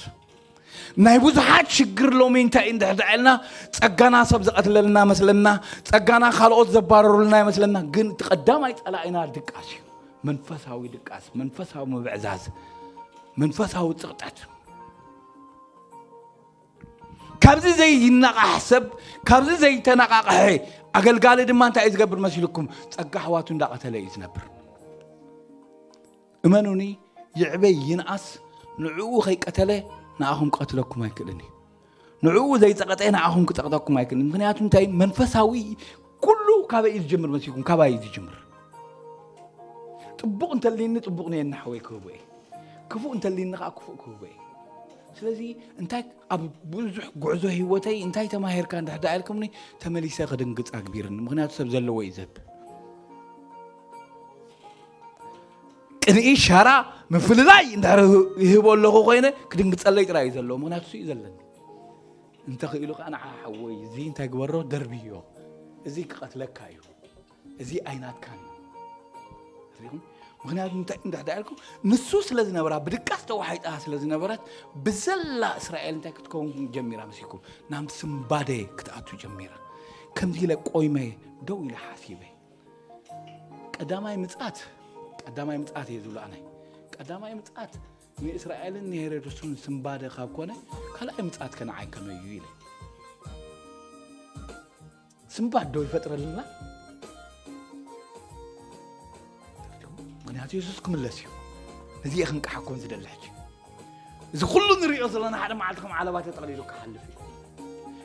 ናይ ብዙሓት ሽግር ሎሚ እንታይ እንድሕር ደኣ ኢልና ጸጋና ሰብ ዝቐትለልና መስለና፣ ጸጋና ካልኦት ዘባረሩልና ይመስለና። ግን እቲ ቀዳማይ ጸላኢና ድቃስ እዩ። መንፈሳዊ ድቃስ፣ መንፈሳዊ ምብዕዛዝ። መንፈሳዊ ጽቕጠት። ካብዚ ዘይነቓሕ ሰብ፣ ካብዚ ዘይተነቓቕሐ ኣገልጋሊ ድማ እንታይ እዩ ዝገብር መሲልኩም? ጸጋ ኣሕዋቱ እንዳቐተለ እዩ ዝነብር። እመኑኒ፣ ይዕበይ ይንኣስ፣ ንዕኡ ከይቀተለ ንኣኹም ቀትለኩም ኣይክእልን እዩ። ንዕኡ ዘይጸቐጠ ንኣኹም ክጸቕጠኩም ኣይክእልን። ምኽንያቱ እንታይ? መንፈሳዊ ኩሉ ካበይ እዩ ዝጅምር መሲልኩም? ካባይ እዩ ዝጅምር። ጽቡቕ እንተልይኒ ጽቡቕ ነየኒ ሓወይ ክህቦ እየ። ክፉእ እንተልይኒ ከዓ ክፉእ ክህቦ እየ። ስለዚ እንታይ ኣብ ብዙሕ ጉዕዞ ህይወተይ እንታይ ተማሂርካ እንድሕር ደኣ ኢልኩምኒ፣ ተመሊሰ ክድንግጽ ኣግቢርኒ። ምኽንያቱ ሰብ ዘለዎ እዩ ዘብ ቅንኢ ሻራ ምፍልላይ እንድሕር ይህቦ ኣለኹ ኮይነ ክድንግጸለይ ጥራይ እዩ ዘለዎ። ምኽንያቱ እሱ እዩ ዘለኒ። እንተኽኢሉ ከዓ ንዓ ሓወይ እዚ እንታይ ግበሮ ደርብዮ፣ እዚ ክቐትለካ እዩ፣ እዚ ኣይናትካን እዩ። ሪኹም? ምኽንያቱ እንታይ እንድሕር ደኣ ኢልኩም፣ ንሱ ስለ ዝነበራ፣ ብድቃስ ተዋሒጣ ስለ ዝነበረት፣ ብዘላ እስራኤል እንታይ ክትከውን ጀሚራ መሲልኩም? ናብ ስምባደ ክትኣቱ ጀሚራ። ከምዚ ኢለ ቆይመ ደው ኢለ ሓሲበ። ቀዳማይ ምጽኣት፣ ቀዳማይ ምጽኣት እየ ዝብሎ ኣነ። ቀዳማይ ምጽኣት ንእስራኤልን ንሄሮድስን ስምባደ ካብ ኮነ፣ ካልኣይ ምጽኣት ከ ንዓይ ከመይ እዩ ኢለ። ስምባድ ዶ ይፈጥረልና? ምኽንያቱ የሱስ ክምለስ እዩ። ነዚ እየ ክንቀሓኩም ዝደሊ ሕጂ። እዚ ኩሉ ንሪኦ ዘለና ሓደ መዓልቲ ከም ዓለባ ተጠቕሊሉ ክሓልፍ እዩ።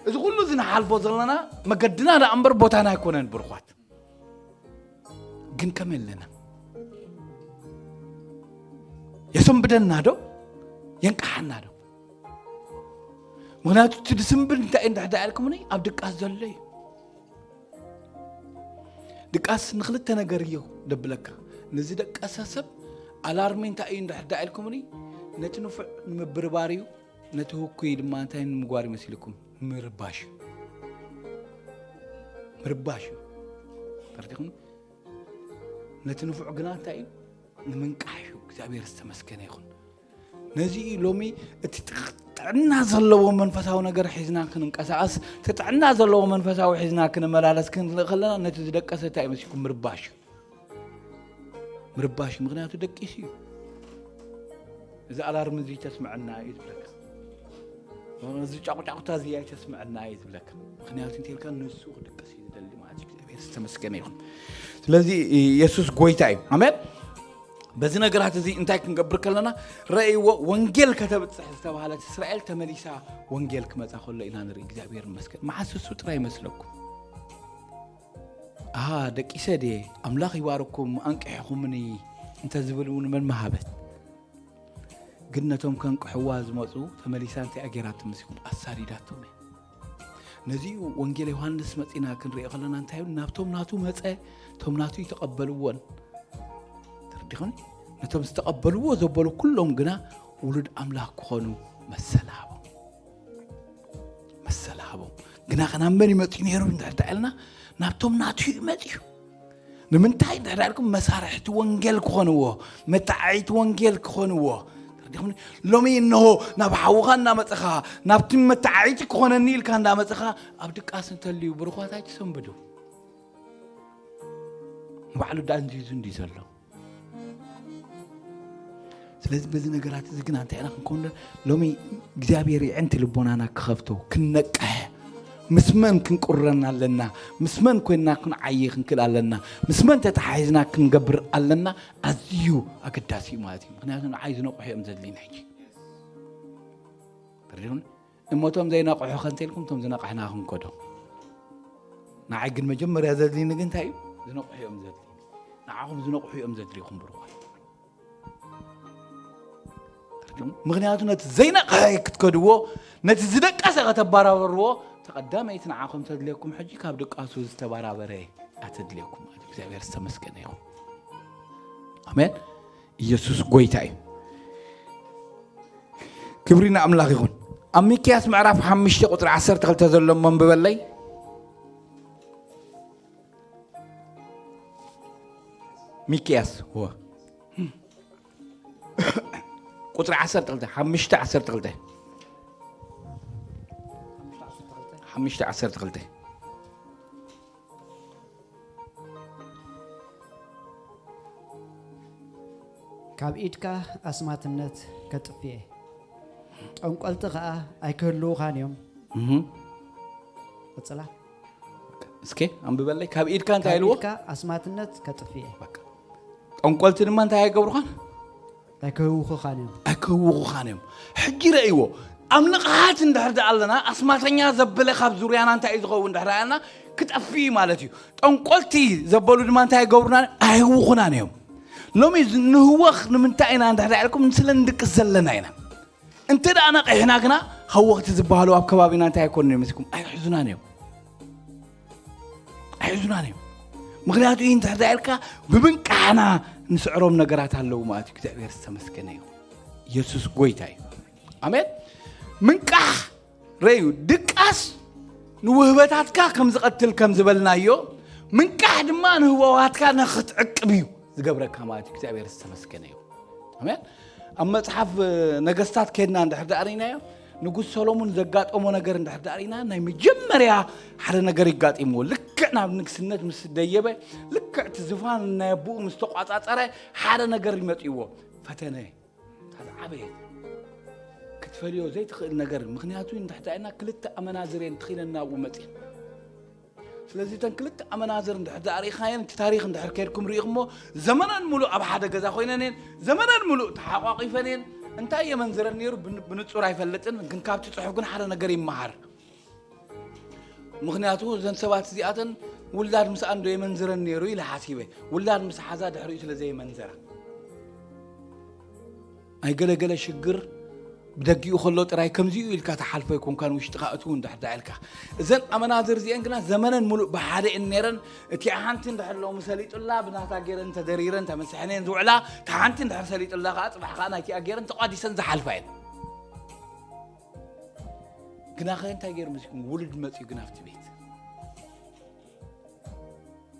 እዚ ኩሉ እዚ ንሓልፎ ዘለና መገድና ደኣ እምበር ቦታና ኣይኮነን ብርኳት። ግን ከመይ ኣለና? የሰንብደና ዶ? የንቀሓና ዶ? ምኽንያቱ እቲ ድስምብድ እንታይ እዩ እንድሕር ደኣ ኢልኩምኒ፣ ኣብ ድቃስ ዘሎ እዩ። ድቃስ ንክልተ ነገር እዩ ደብለካ። ንዝደቀሰ ሰብ ኣላርሚ እንታይ እዩ እንድሕር ደኣ ኢልኩምኒ፣ ነቲ ንፉዕ ንምብርባር እዩ፣ ነቲ ህኩይ ድማ እንታይ ንምግባር እዩ መሲልኩም? ምርባሽ እዩ። ምርባሽ እዩ። ተረዲኹም? ነቲ ንፉዕ ግና እንታይ እዩ? ንምንቃሕ እዩ። እግዚኣብሔር ዝተመስገነ ይኹን። ነዚ እዩ ሎሚ እቲ ጥቕ-፣ ጥዕና ዘለዎ መንፈሳዊ ነገር ሒዝና ክንንቀሳቐስ፣ እቲ ጥዕና ዘለዎ መንፈሳዊ ሒዝና ክንመላለስ ክንርኢ ከለና፣ ነቲ ዝደቀሰ እንታይ እዩ መሲልኩም? ምርባሽ እዩ። ምርባሽ፣ ምኽንያቱ ደቂሱ እዩ። እዚ ኣላርም እዚ ተስምዐና እዩ ዝብለካ። እዚ ጫቁጫቁታ እዚ ኣይተስምዐና እዩ ዝብለካ። ምኽንያቱ እንተልካ ንሱ ክድቅስ እዩ ዝደሊ ማለት እዩ። እግዚኣብሔር ዝተመስገነ ይኹን። ስለዚ የሱስ ጎይታ እዩ። ኣሜን። በዚ ነገራት እዚ እንታይ ክንገብር ከለና፣ ረእይዎ፣ ወንጌል ከተብጽሕ ዝተባህለት እስራኤል ተመሊሳ ወንጌል ክመጻ ከሎ ኢና ንርኢ። እግዚኣብሔር ይመስገን። መዓስ እሱ ጥራይ ይመስለኩም? ኣሃ፣ ደቂሰ ድየ? ኣምላኽ ይባርኩም፣ ኣንቂሕኹምኒ እንተ ዝብል እውን መን ምሃበት? ግን ነቶም ከንቅሕዋ ዝመጹ ተመሊሳ እንታይ ኣገይራቶም መሲልኩም? ኣሳዲዳቶም እያ። ነዚ'ዩ ወንጌል ዮሃንስ መጺና ክንሪኦ ከለና እንታይ ይብል? ናብቶም ናቱ መጸ፣ እቶም ናቱ ይተቐበልዎን። ተረዲኹም? ነቶም ዝተቐበልዎ ዘበሉ ኩሎም ግና ውሉድ ኣምላኽ ክኾኑ መሰል ሃቦም። መሰል ሃቦም። ግና ከ ናብ መን እዩ መጺኡ ነይሩ እንድሕር ደኣ ኢልና፣ ናብቶም ናቱ እዩ መጺኡ። ንምንታይ እንድሕር ደኣ ኢልኩም፣ መሳርሕቲ ወንጌል ክኾንዎ፣ መተዓዒቲ ወንጌል ክኾንዎ። ተረዲኹም? ሎሚ እንሆ ናብ ሓውኻ እናመጸኻ፣ ናብቲ መተዓዒቲ ክኾነኒ ኢልካ እንዳመጸኻ፣ ኣብ ድቃስ እንተልዩ ብሩኻት ኣይትሰንብዱ። ንባዕሉ ደኣ እንዲዩ እንዲዩ ዘሎ። ስለዚ በዚ ነገራት እዚ ግና እንታይ ኢና ክንከውን? ሎሚ እግዚኣብሔር የዕንቲ ልቦናና ክኸፍቶ፣ ክንነቅሕ፣ ምስ መን ክንቁረን ኣለና፣ ምስ መን ኮይንና ክንዓዪ ክንክእል ኣለና፣ ምስ መን ተተሓሒዝና ክንገብር ኣለና፣ ኣዝዩ ኣገዳሲ እዩ ማለት እዩ። ምኽንያቱ ንዓይ ዝነቕሑ እዮም ዘድልዩኒ ሕጂ። ተረዲኹም? እሞ እቶም ዘይነቕሑ ከ እንተ ኢልኩም፣ እቶም ዝነቕሕና ክንከዶ። ንዓይ ግን መጀመርያ ዘድልዩኒ ግን እንታይ እዩ? ዝነቕሑ እዮም ዘድልዩኒ። ንዓኹም ዝነቕሑ እዮም ዘድልዩኹም ብሩኻት። ምኽንያቱ ነቲ ዘይነቕሐ ክትከድዎ፣ ነቲ ዝደቀሰ ከተባራበርዎ፣ ተቐዳመይቲ ንዓኹም ተድልየኩም ሕጂ ካብ ድቃሱ ዝተባራበረ እያ ተድልየኩም ማለት እዩ። እግዚኣብሔር ዝተመስገነ ይኹን። ኣሜን። ኢየሱስ ጎይታ እዩ። ክብሪ ንኣምላኽ ይኹን። ኣብ ሚክያስ ምዕራፍ ሓሙሽተ ቁጽሪ ዓሰርተ ክልተ ዘሎ እሞ ኣንብበለይ። ሚክያስ፣ እወ። ቁጽሪ ዓሰርተ ክልተ፣ ሓሙሽተ ዓሰርተ ክልተ። ሓሙሽተ ዓሰርተ ክልተ። ካብ ኢድካ ኣስማትነት ከጥፍኤ፣ ጠንቆልቲ ኸኣ ኣይክህልዉኻን እዮም። ቀጽላ። እስከ ኣንብበለይ። ካብ ኢድካ እንታይ ኢልዎ? ኢድካ ኣስማትነት ከጥፍኤ፣ ጠንቆልቲ ድማ እንታይ ኣይገብሩኻን? ኣይክህውኹኻን እዮም። ኣይክህውኹኻን እዮም። ሕጂ ረእይዎ። ኣብ ንቕሓት እንድሕር ደኣ ኣለና ኣስማተኛ ዘበለ ካብ ዙርያና እንታይ እዩ ዝኸውን እንድሕር ኣለና ክጠፍእ እዩ ማለት እዩ። ጠንቆልቲ ዘበሉ ድማ እንታይ ይገብሩና? ኣይህውኹናን እዮም። ሎሚ ንህወኽ ንምንታይ ኢና እንድሕር ኢልኩም ስለ ንድቅስ ዘለና ኢና። እንተ ደኣ ነቒሕና ግና ሃወኽቲ ዝበሃሉ ኣብ ከባቢና እንታይ ኣይኮኑን እዮም ምስኩም ኣይሕዙናን እዮም። ኣይሕዙናን እዮም። ምክንያቱ እዩ እንተ ኢልካ ብምንቃሕና ንስዕሮም ነገራት ኣለዉ ማለት እዩ። እግዚኣብሔር ዝተመስገነ እዩ። ኢየሱስ ጎይታ እዩ። ኣሜን። ምንቃሕ ረዩ ድቃስ ንውህበታትካ ከም ዝቐትል ከም ዝበልናዮ ምንቃሕ ድማ ንህወዋትካ ንክትዕቅብ እዩ ዝገብረካ ማለት እዩ። እግዚኣብሔር ዝተመስገነ እዩ። ኣሜን። ኣብ መጽሓፍ ነገስታት ከድና እንድሕር ዳእሪናዮ ንጉስ ሰሎሙን ዘጋጠሞ ነገር እንድሕር ዳእሪና ናይ መጀመርያ ሓደ ነገር ይጋጢምዎ። ልክዕ ናብ ንግስነት ምስ ደየበ፣ ልክዕ እቲ ዝፋን ናይ ኣቦኡ ምስ ተቋጻጸረ ሓደ ነገር ይመጽእዎ። ፈተነ። ሓደ ዓበየ ክትፈልዮ ዘይትኽእል ነገር፣ ምክንያቱ እንድሕር ዳእሪና ክልተ ኣመናዝር እየን ትኺለን ናብኡ መጽእን። ስለዚ እተን ክልተ ኣመናዝር እንድሕር ዳእሪኻየን እቲ ታሪኽ እንድሕር ከድኩም ርኢኹሞ ዘመነን ሙሉእ ኣብ ሓደ ገዛ ኮይነን እየን። ዘመነን ሙሉእ ተሓቋቂፈን እየን። እንታይ የመንዝረን ነይሩ ብን- ብንጹር ኣይፈልጥን፣ ግን ካብቲ ጽሑፍ ግን ሓደ ነገር ይመሃር። ምክንያቱ እዘን ሰባት እዚኣተን ውላድ ምስኣን ዶ የመንዝረን ነይሩ ኢለ ሓሲበ። ውላድ ምስ ሓዛ ድሕሪኡ ስለ ዘየመንዘራ ኣይገለገለ ሽግር ብደጊኡ ከሎ ጥራይ ከምዚኡ ኢልካ ተሓልፎ ኣይኮንካን ውሽጥኻ እትው እንድሕር ዳኣ ኢልካ። እዘን ኣመናዝር እዚአን ግና ዘመነን ሙሉእ ብሓደ እየን ነይረን። እቲኣ ሓንቲ እንድሕር ሎሚ ሰሊጡላ ብናታ ገይረን ተደሪረን ተመሲሐን እየን ዝውዕላ። እታ ሓንቲ እንድሕር ሰሊጡላ ከዓ ፅባሕ ከዓ ናይቲኣ ገይረን ተቋዲሰን ዝሓልፋ እየን። ግናኸ እንታይ ገይሩ መሲኩም ውሉድ መፅኡ ግን ኣብቲ ቤት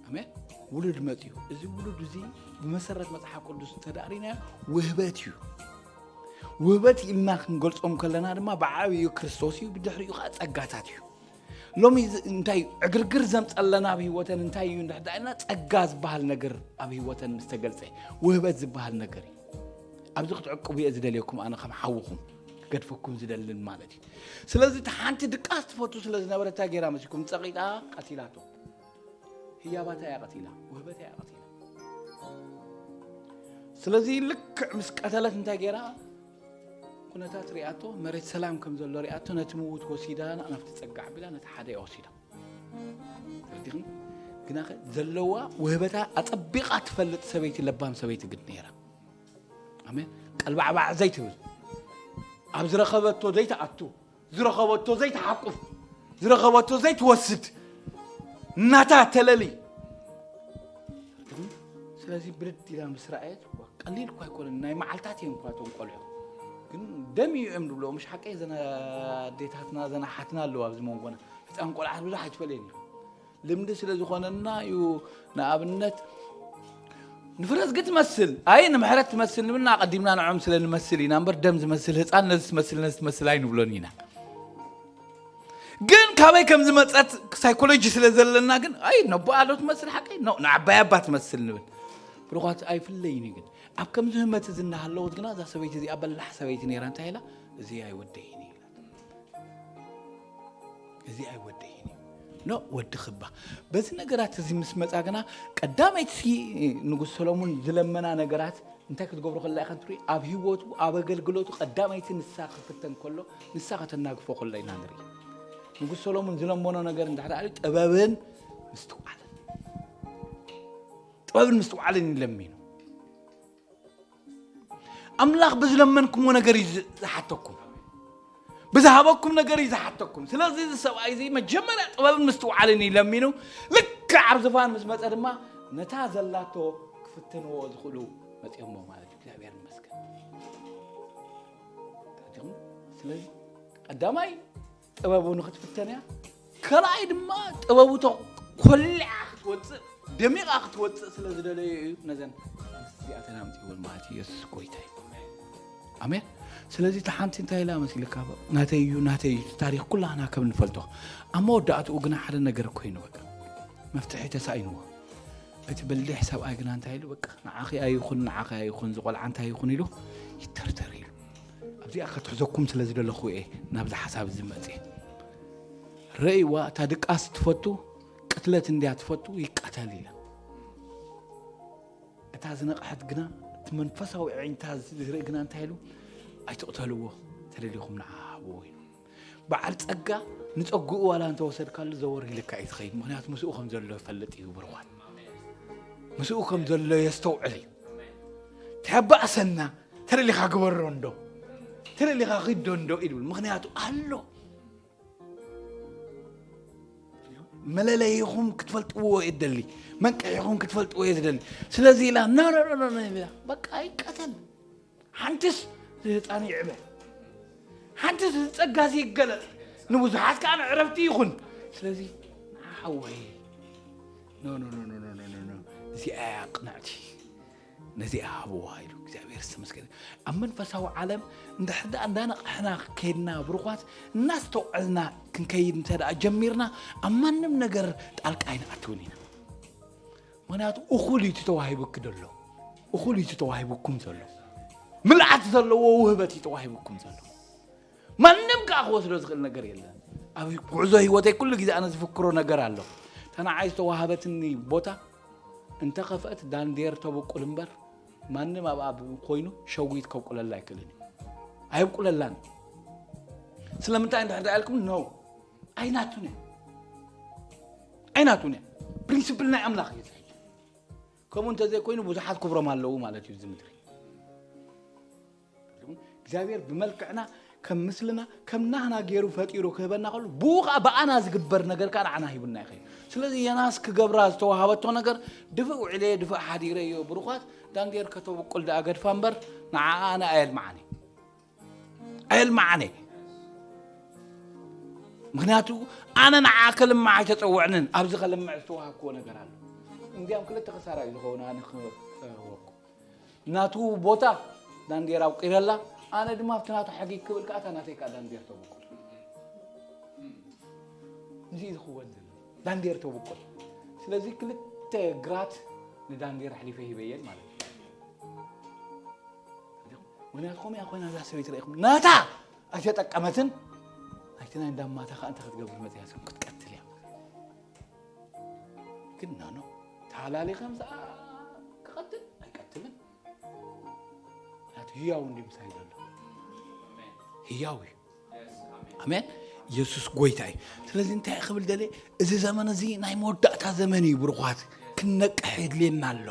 ኣሜን። ውሉድ መፅኡ። እዚ ውሉድ እዚ ብመሰረት መፅሓፍ ቅዱስ እንተዳእሪና ውህበት እዩ። ውህበት ኢልና ክንገልፆም ከለና ድማ ብዓብዩ ክርስቶስ እዩ፣ ብድሕሪኡ ከዓ ፀጋታት እዩ። ሎሚ እዚ እንታይ እዩ ዕግርግር ዘምፀለና ኣብ ህይወተን እንታይ እዩ እንድሕር ዳእና ፀጋ ዝበሃል ነገር ኣብ ህይወተን ምስ ተገልፀ ውህበት ዝበሃል ነገር እዩ። ኣብዚ ክትዕቅቡ እየ ዝደልየኩም ኣነ ከም ሓውኹም ክገድፈኩም ዝደልን ማለት እዩ። ስለዚ እቲ ሓንቲ ድቃስ ትፈቱ ስለ ዝነበረ እንታይ ገይራ መሲኩም ፀቂጣ ቀቲላቶ። ህያባታ እያ ቀቲላ፣ ውህበታ እያ ቀቲላ። ስለዚ ልክዕ ምስ ቀተለት እንታይ ገይራ ኩነታት ሪኣቶ፣ መሬት ሰላም ከም ዘሎ ሪኣቶ፣ ነቲ ምውት ወሲዳ ናብቲ ጸጋ ኣቢላ ነቲ ሓደ እያ ወሲዳ። ተረዲኽኒ? ግናኸ ዘለዋ ውህበታ ኣጸቢቓ ትፈልጥ ሰበይቲ፣ ለባም ሰበይቲ ግን ነይራ። ኣሜን። ቀልባዕባዕ ዘይትብል፣ ኣብ ዝረኸበቶ ዘይትኣቱ፣ ዝረኸበቶ ዘይትሓቁፍ፣ ዝረኸበቶ ዘይትወስድ፣ ናታ ተለሊ። ስለዚ ብርድ ኢላ ምስ ረኣየት፣ ቀሊል እኳ ኣይኮነን፣ ናይ መዓልታት እዮም እኳ እቶም ቆልዑ። ግን ደም እዩ እዮም ዝብሎ፣ ምሽ ሓቀይ? እዘን ኣዴታትና፣ እዘን ኣሓትና ኣለዋ ኣብዚ መንጎና። ህፃን ቆልዓት ብዙሕ ኣይትፈልየን እዩ። ልምዲ ስለ ዝኾነና እዩ። ንኣብነት ንፍረዝጊ ትመስል፣ ኣይ ንምሕረት ትመስል ንብልና፣ ኣቐዲምና ንዖም ስለ ንመስል ኢና እምበር፣ ደም ዝመስል ህፃን ነዚ ትመስል፣ ነዚ ትመስል ኣይንብሎን ኢና። ግን ካበይ ከም ዝመፀት ሳይኮሎጂ ስለ ዘለና ግን፣ ኣይ ነቦኣ ዶ ትመስል ሓቀይ? ኖ፣ ንዓባይ ኣባ ትመስል ንብል። ብሩኻት ኣይፍለይን እዩ። ግን ኣብ ከምዚ ህመት እዚ እናሃለወት ግና እዛ ሰበይቲ እዚኣ በላሕ ሰበይቲ ነይራ። እንታይ ኢላ? እዚ ኣይወደይን እዩ ኢላ። እዚ ኣይወደይን እዩ። ኖ፣ ወዲ ክባ። በዚ ነገራት እዚ ምስ መጻ ግና ቀዳመይቲ ንጉስ ሰሎሙን ዝለመና ነገራት እንታይ ክትገብሮ ከላ ኢኻ ትርኢ? ኣብ ህይወቱ፣ ኣብ ኣገልግሎቱ ቀዳመይቲ ንሳ ክፍተን ከሎ፣ ንሳ ከተናግፎ ከሎ ኢና ንርኢ። ንጉስ ሰሎሙን ዝለመኖ ነገር እንድሕር ኣልዩ ጥበብን ምስትውዓልን፣ ጥበብን ምስትውዓልን እዩ ለሚኑ። ኣምላኽ ብዝለመንኩምዎ ነገር እዩ ዝ- ዝሓተኩም፣ ብዝሃበኩም ነገር እዩ ዝሓተኩም። ስለዚ እዚ ሰብኣይ እዚ መጀመርያ ጥበብን ምስትውዓልን እዩ ለሚኑ። ልክዕ ኣብ ዝፋን ምስ መፀ ድማ ነታ ዘላቶ ክፍትንዎ ዝኽእሉ መፅኦሞ ማለት እዩ። እግዚኣብሔር ይመስገን። ተረዲኹም? ስለዚ ቀዳማይ ጥበቡ ንክትፍተን እያ። ካልኣይ ድማ ጥበቡ ተ- ኮሊዓ ክትወፅእ፣ ደሚቓ ክትወፅእ ስለ ዝደለየ እዩ ነዘን እዚኣተን ኣምፅእወን ማለት እዩ። የሱስ ጎይታ እዩ። ኣሜን። ስለዚ እቲ ሓንቲ እንታይ ኢላ መሲልካ? ናተይ እዩ፣ ናተይ እዩ። እቲ ታሪኽ ኩላህና ከም ንፈልጦ፣ ኣብ መወዳእትኡ ግና ሓደ ነገር ኮይኑ በቃ መፍትሒ ተሳኢንዎ። እቲ በሊሕ ሰብኣይ ግና እንታይ ኢሉ? በቃ ንዓኺ ኣይኹን፣ ንዓኺ ኣይኹን፣ ዝቆልዓ እንታይ ይኹን ኢሉ ይተርተር ኢሉ። ኣብዚኣ ከትሕዘኩም ስለ ዝደለኹ እየ ናብዚ ሓሳብ እዚ መፅእ። ረእይዋ፣ እታ ድቃስ ትፈቱ፣ ቅትለት እንድያ ትፈቱ፣ ይቀተል ኢላ። እታ ዝነቕሐት ግና፣ እቲ መንፈሳዊ ዕይንታ ዝርኢ ግና እንታይ ኢሉ? ኣይትቕተልዎ፣ ተደሊኹም ንዓ ሃብዎ ኢሉ። በዓል ጸጋ ንጸግኡ ዋላ እንተወሰድካሉ ዘወር ኢልካ እዩ ትኸይድ። ምኽንያቱ ምስኡ ከም ዘሎ ይፈልጥ እዩ ብርኳት። ምስኡ ከም ዘሎ የስተውዕል እዩ። ተባእሰና፣ ተደሊኻ ግበሮ እንዶ፣ ተደሊኻ ኺዶ እንዶ ኢሉ። ምኽንያቱ ኣሎ። መለለይኹም ክትፈልጥዎ እየ ዝደሊ፣ መንቅሒኹም ክትፈልጥዎ እየ ዝደሊ። ስለዚ ኢላ፣ ኖ፣ ኖ፣ ኖ፣ ኖ፣ ኖ፣ ኢላ። በቃ ይቀተል። ሓንትስ እዚ ህፃን ይዕበ፣ ሓንትስ እዚ ጸጋ እዚ ይገለጥ፣ ንብዙሓት ከኣ ዕረፍቲ ይኹን። ስለዚ ንዓ ሓወይ፣ ኖ፣ ኖ፣ ኖ፣ ኖ፣ ኖ፣ ኖ፣ ኖ፣ ኖ። እዚኣ እያ ቅንዕቲ፣ ነዚኣ ሃብዋ ኢሉ እግዚኣብሔር ዝተመስገነ። ኣብ መንፈሳዊ ዓለም እንድሕር ደኣ እንዳነቕሕና ከይድና ብሩኻት፣ እናስተውዐልና ክንከይድ እንተ ደኣ ጀሚርና፣ ኣብ ማንም ነገር ጣልቃ ኣይንኣትውን ኢና። ምኽንያቱ እኹል እዩ እቲ ተዋሂቡኪ ዘሎ፣ እኹል እዩ እቲ ተዋሂቡኩም ዘሎ። ምልኣት ዘለዎ ውህበት እዩ ተዋሂቡኩም ዘሎ። ማንም ከኣ ክወስዶ ዝኽእል ነገር የለን። ኣብ ጉዕዞ ህይወተይ ኩሉ ግዜ ኣነ ዝፍክሮ ነገር ኣሎ። እታ ንዓይ ዝተዋሃበትኒ ቦታ እንተኸፍአት ዳንዴር ተብቁል እምበር፣ ማንም ኣብኣ ኮይኑ ሸዊት ከብቁለላ ኣይክእልን እዩ። ኣየብቁለላን። ስለምንታይ እንድሕር ደኣ ኢልኩም፣ ኖ፣ ኣይናቱን እያ። ኣይናቱን እያ። ፕሪንሲፕል ናይ ኣምላኽ እዩ። ከምኡ እንተዘይኮይኑ ብዙሓት ክብሮም ኣለዉ ማለት እዩ እዚ ምድሪ። እግዚኣብሔር ብመልክዕና፣ ከም ምስልና፣ ከም ናህና ገይሩ ፈጢሩ ክህበና ከሎ፣ ብኡ ኸዓ ብኣና ዝግበር ነገር ከኣ ንዓና ሂቡና ይኸይድ። ስለዚ ዮናስ ክገብራ ዝተዋሃበቶ ነገር ድፍእ ውዒለዮ፣ ድፍእ ሓዲረዮ፣ ብሩኻት፣ ዳንዴር ከተብቁል ደኣ ገድፋ እምበር፣ ንዓኣ ኣነ ኣየልምዓን እየ። ኣየልምዓን እየ። ምኽንያቱ ኣነ ንዓኣ ከልምዓ ኣይተጸውዕንን፣ ኣብዚ ከልምዕ ዝተዋሃብክዎ ነገር ኣሎ። እንዲያም ክልተ ክሳራ እዩ ዝኸውን፣ ኣነ ክህበኩም። ናቱ ቦታ ዳንዴር ኣብቂረላ፣ ኣነ ድማ ኣብቲ ናቱ ሓጊግ ክብል ከኣ እታ ናተይ ከኣ ዳንዴር ተብቁል። እዚ እዩ ዝኽወን ዘሎ። ዳንዴር ተብቁል። ስለዚ ክልተ ግራት ንዳንዴር ኣሕሊፈ ሂበየን ማለት እዩ። ምኽንያቱ ከምኡ እያ ኮይና እዛ ሰበይቲ ረኢኹም። ናታ ኣይተጠቀመትን፣ ናይቲ ናይ እንዳማታ ከኣ እንታይ ክትገብር መፅያ? ክትቀትል እያ። ግን ኖ፣ ኖ፣ ተሃላሊኸ ምስኣ ክቐትል ኣይቀትልን። ምኽንያቱ ህያው እንዲ ምሳይ ዘሎ። ህያው እዩ። ኣሜን። ኢየሱስ ጎይታ እዩ። ስለዚ እንታይ ክብል ደልየ፣ እዚ ዘመን እዚ ናይ መወዳእታ ዘመን እዩ ብሩኻት። ክንነቅሕ የድልየና ኣሎ።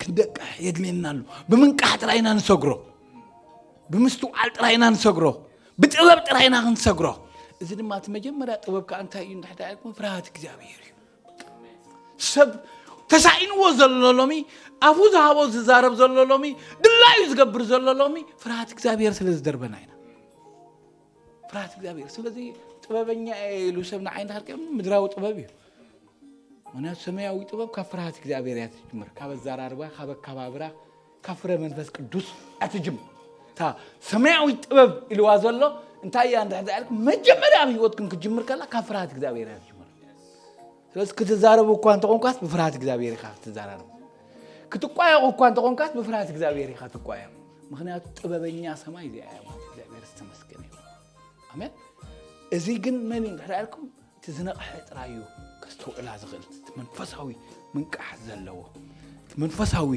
ክንነቅሕ የድልየና ኣሎ። ብምንቃሕ ጥራይ ኢና ንሰግሮ። ብምስትውዓል ጥራይ ኢና ንሰግሮ። ብጥበብ ጥራይ ኢና ክንሰግሮ። እዚ ድማ እቲ መጀመርያ ጥበብ ከኣ እንታይ እዩ እንድሕር ኢልኩም፣ ፍርሃት እግዚኣብሔር እዩ። ሰብ ተሳኢንዎ ዘሎ ሎሚ፣ ኣፉ ዝሃቦ ዝዛረብ ዘሎ ሎሚ፣ ድላዩ ዝገብር ዘሎ ሎሚ፣ ፍርሃት እግዚኣብሔር ስለ ዝደርበና ኢና። ፍርሃት እግዚኣብሔር። ስለዚ ጥበበኛ እየ ኢሉ ሰብ ንዓይ እንድሕር ከ ምድራዊ ጥበብ እዩ። ምኽንያቱ ሰማያዊ ጥበብ ካብ ፍርሃት እግዚኣብሔር እያ ትጅምር። ካብ ኣዘራርባ፣ ካብ ኣከባብራ፣ ካብ ፍረ መንፈስ ቅዱስ እያ ትጅምር። እታ ሰማያዊ ጥበብ ኢልዋ ዘሎ እንታይ እያ እንድሕር ኢልኩም፣ መጀመርያ ኣብ ህይወትኩም ክትጅምር ከላ ካብ ፍርሃት እግዚኣብሔር እያ ትጅምር። ስለዚ ክትዛረብ እኳ እንተኾንካስ ብፍርሃት እግዚኣብሔር ኢኻ ክትዛረብ። ክትቋየቕ እኳ እንተኾንካስ ብፍርሃት እግዚኣብሔር ኢኻ ትቋየቕ። ምኽንያቱ ጥበበኛ ሰማይ እዚኣ እያ ማለት እግዚኣብሔር ዝተመስገነ ይኹን። ኣሜን። እዚ ግን መን እዩ እንድሕር ኢልኩም፣ እቲ ዝነቕሐ ጥራይ እዩ ከስተውዕላ ዝኽእል። እቲ መንፈሳዊ ምንቃሕ ዘለዎ፣ እቲ መንፈሳዊ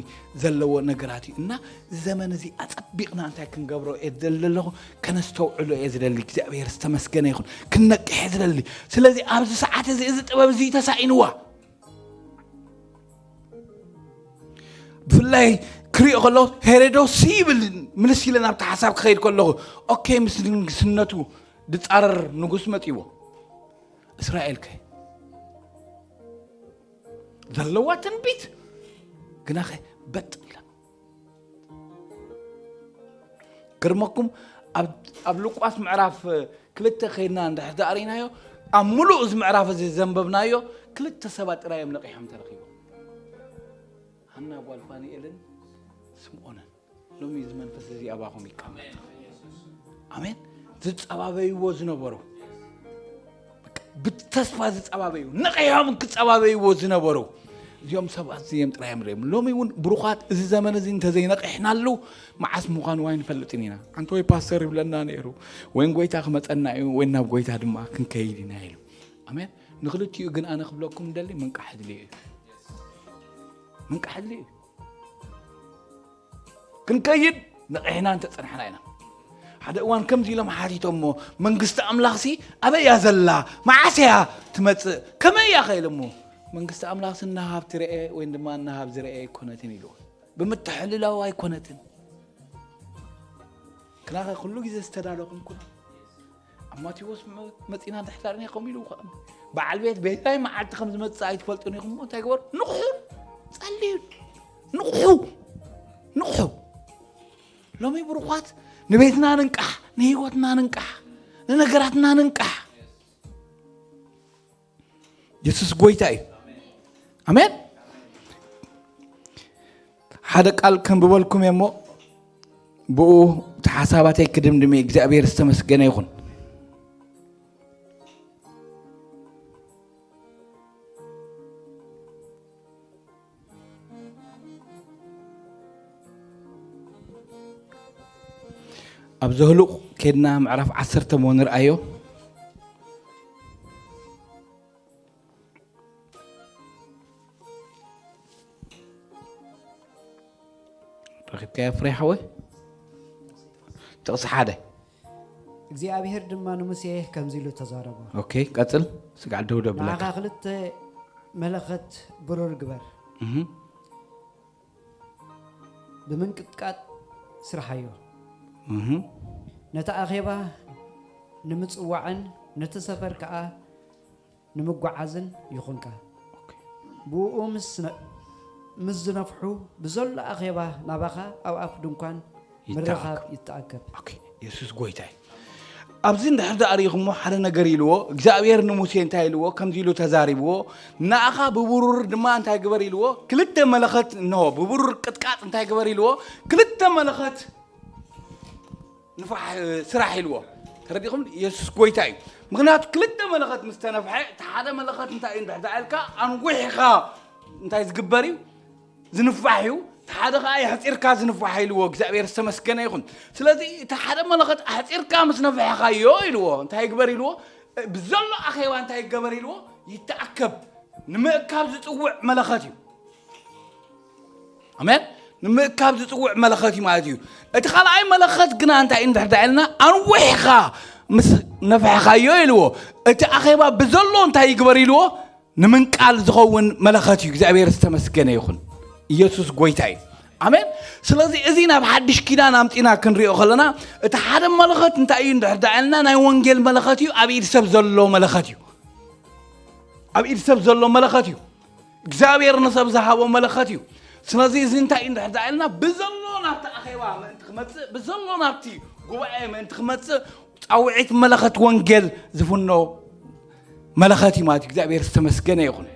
ዘለዎ ነገራት እዩ። እና እዚ ዘመን እዚ ኣጸቢቕና እንታይ ክንገብሮ እየ ዝደሊ ኣለኹ? ከነስተውዕሎ እየ ዝደሊ። እግዚኣብሔር ዝተመስገነ ይኹን። ክንነቅሕ እየ ዝደሊ። ስለዚ ኣብዚ ሰዓት እዚ፣ እዚ ጥበብ እዚ ተሳኢንዋ። ብፍላይ ክሪኦ ከለኹ ሄሬዶስ ይብል፣ ምልስ ኢለ ናብቲ ሓሳብ ክኸይድ ከለኹ፣ ኦኬ፣ ምስ ንግስነቱ ዝጻረር ንጉስ መጺዎ። እስራኤል ከ ዘለዋ ትንቢት ግናኸ በጥ ኢላ። ግርመኩም፣ ኣብ፣ ኣብ ሉቃስ ምዕራፍ ክልተ ከይድና እንድሕር ተኣሪናዮ፣ ኣብ ምሉእ እዚ ምዕራፍ እዚ ዘንበብናዮ፣ ክልተ ሰባት ጥራይ እዮም ነቒሖም ተረኺቦም። ሃና ጓል ፋኑኤልን ስምዖንን። ሎሚ እዚ መንፈስ እዚ ኣባኹም ይቀመጥ። ኣሜን። ዝጸባበይዎ ዝነበሩ፣ ብተስፋ ዝጸባበዩ፣ ነቒሖም ክጸባበይዎ ዝነበሩ፣ እዚኦም ሰባት እዚኦም ጥራይ እዮም ርኦም። ሎሚ እውን ብሩኻት፣ እዚ ዘመን እዚ እንተዘይነቒሕናሉ፣ መዓስ ምዃኑ ኣይንፈልጥን ኢና። ኣንተ ወይ ፓስተር ይብለና ነይሩ፣ ወይን ጎይታ ክመጸና እዩ፣ ወይን ናብ ጎይታ ድማ ክንከይድ ኢና ኢሉ። ኣሜን። ንኽልቲኡ ግን ኣነ ክብለኩም ደሊ፣ ምንቃሕ ድልዩ እዩ። ምንቃሕ ድልዩ እዩ። ክንከይድ ነቒሕና እንተጸናሕና ኢና። ሓደ እዋን ከምዚ ኢሎም ሓቲቶሞ፣ መንግስቲ ኣምላኽሲ ኣበይ እያ ዘላ? መዓስ እያ ትመጽእ? ከመይ እያ ከ ኢሎሞ? መንግስቲ ኣምላኽሲ እናሃብ ትረኤ ወይ ድማ እናሃብ ዝረኤ ኣይኮነትን ኢልዎ። ብምትሕልላው ኣይኮነትን። ክናኸ ኩሉ ግዜ ዝተዳለኹም ኩኑ። ኣብ ማቴዎስ መ-፣ መጺና እንድሕር ዳርና ከምኡ ኢሉ እኳ። በዓል ቤት ቤታይ መዓልቲ ከም ዝመጽእ ኣይትፈልጡን ኢኹም እሞ እንታይ ግበሩ? ንቕሑ፣ ጸልዩ፣ ንቕሑ፣ ንቕሑ። ሎሚ ብሩኻት ንቤትና ንንቃሕ፣ ንህይወትና ንንቃሕ፣ ንነገራትና ንንቃሕ። የሱስ ጎይታ እዩ። ኣሜን። ሓደ ቃል ከንብበልኩም እየ እሞ ብኡ እቲ ሓሳባተይ ክድምድም እየ። እግዚኣብሔር ዝተመስገነ ይኹን። ኣብ ዘህሉቕ ኬድና ምዕራፍ ዓሰርተ እሞ ንርኣዮ። ረኺብካዮ ፍሬ ሓወይ? ጥቕሲ ሓደ። እግዚኣብሔር ድማ ንሙሴ ከምዚ ኢሉ ተዛረቦ። ኦኬ፣ ቀጽል። ስጋዕ ደው ደብለካ። ንዓኻ ክልተ መለኸት ብሩር ግበር። እህ። ብምንቅጥቃጥ ስርሓዮ። እህ። ነቲ ኣኼባ ንምጽዋዕን ነቲ ሰፈር ከኣ ንምጓዓዝን ይኹንካ። ኦኬ። ብኡ ምስ ነ-፣ ምስ ዝነፍሑ ብዘሎ ኣኼባ ናባኻ ኣብ ኣፍ ድንኳን ምርኻብ ይተኣከብ። ይተኣከብ። ኦኬ። የሱስ ጎይታ እዩ። ኣብዚ እንድሕር ደኣ ርኢኹሞ ሓደ ነገር ኢልዎ፣ እግዚኣብሔር ንሙሴ እንታይ ኢልዎ? ከምዚ ኢሉ ተዛሪብዎ፣ "ንኣኻ ብብሩር ድማ እንታይ ግበር?" ኢልዎ፣ "ክልተ መለኸት እንሆ፣ ብብሩር ቅጥቃጥ እንታይ ግበር?" ኢልዎ፣ "ክልተ መለኸት ንፋሕ፣ ስራሕ" ኢልዎ። ተረዲኹም? የሱስ ጎይታ እዩ። ምኽንያቱ ክልተ መለኸት ምስ ተነፍሐ፣ እቲ ሓደ መለኸት እንታይ እዩ እንድሕር ደኣ ኢልካ፣ ኣንዊሕኻ እንታይ ዝግበር እዩ? ዝንፋሕ እዩ። እቲ ሓደ ኸዓ የሕጺርካ ዝንፋሕ ኢልዎ። እግዚኣብሔር ዝተመስገነ ይኹን። ስለዚ እቲ ሓደ መለኸት ኣሕጺርካ ምስ ነፍሕኻዮ ኢልዎ፣ እንታይ ይግበር ኢልዎ? ብዘሎ ኣኼባ እንታይ ይገበር ኢልዎ? ይተኣከብ። ንምእካብ ዝጽውዕ መለኸት እዩ። ኣሜን። ንምእካብ ዝጽውዕ መለኸት እዩ ማለት እዩ። እቲ ካልኣይ መለኸት ግና እንታይ እዩ እንድሕር ደኣ ኢልና፣ ኣንዊሕኻ ምስ ነፍሕኻዮ ኢልዎ፣ እቲ ኣኼባ ብዘሎ እንታይ ይግበር ኢልዎ? ንምንቃል ዝኸውን መለኸት እዩ። እግዚኣብሔር ዝተመስገነ ይኹን። ኢየሱስ ጎይታ እዩ። ኣሜን። ስለዚ እዚ ናብ ሓድሽ ኪዳን ኣምጺና ክንሪኦ ከለና፣ እቲ ሓደ መለኸት እንታይ እዩ እንድሕር ደኣ ኢልና፣ ናይ ወንጌል መለኸት እዩ፣ ኣብ ኢድ ሰብ ዘሎ መለኸት እዩ። ኣብ ኢድ ሰብ ዘሎ መለኸት እዩ። እግዚኣብሔር ንሰብ ዝሃቦ መለኸት እዩ። ስለዚ እዚ እንታይ እዩ እንድሕር ደኣ ኢልና፣ ብዘሎ ናብቲ ኣኼባ ምእንቲ ክመጽእ፣ ብዘሎ ናብቲ ጉባኤ ምእንቲ ክመጽእ፣ ጻውዒት መለኸት ወንጌል ዝፍኖ መለኸት እዩ ማለት እዩ። እግዚኣብሔር ዝተመስገነ ይኹን።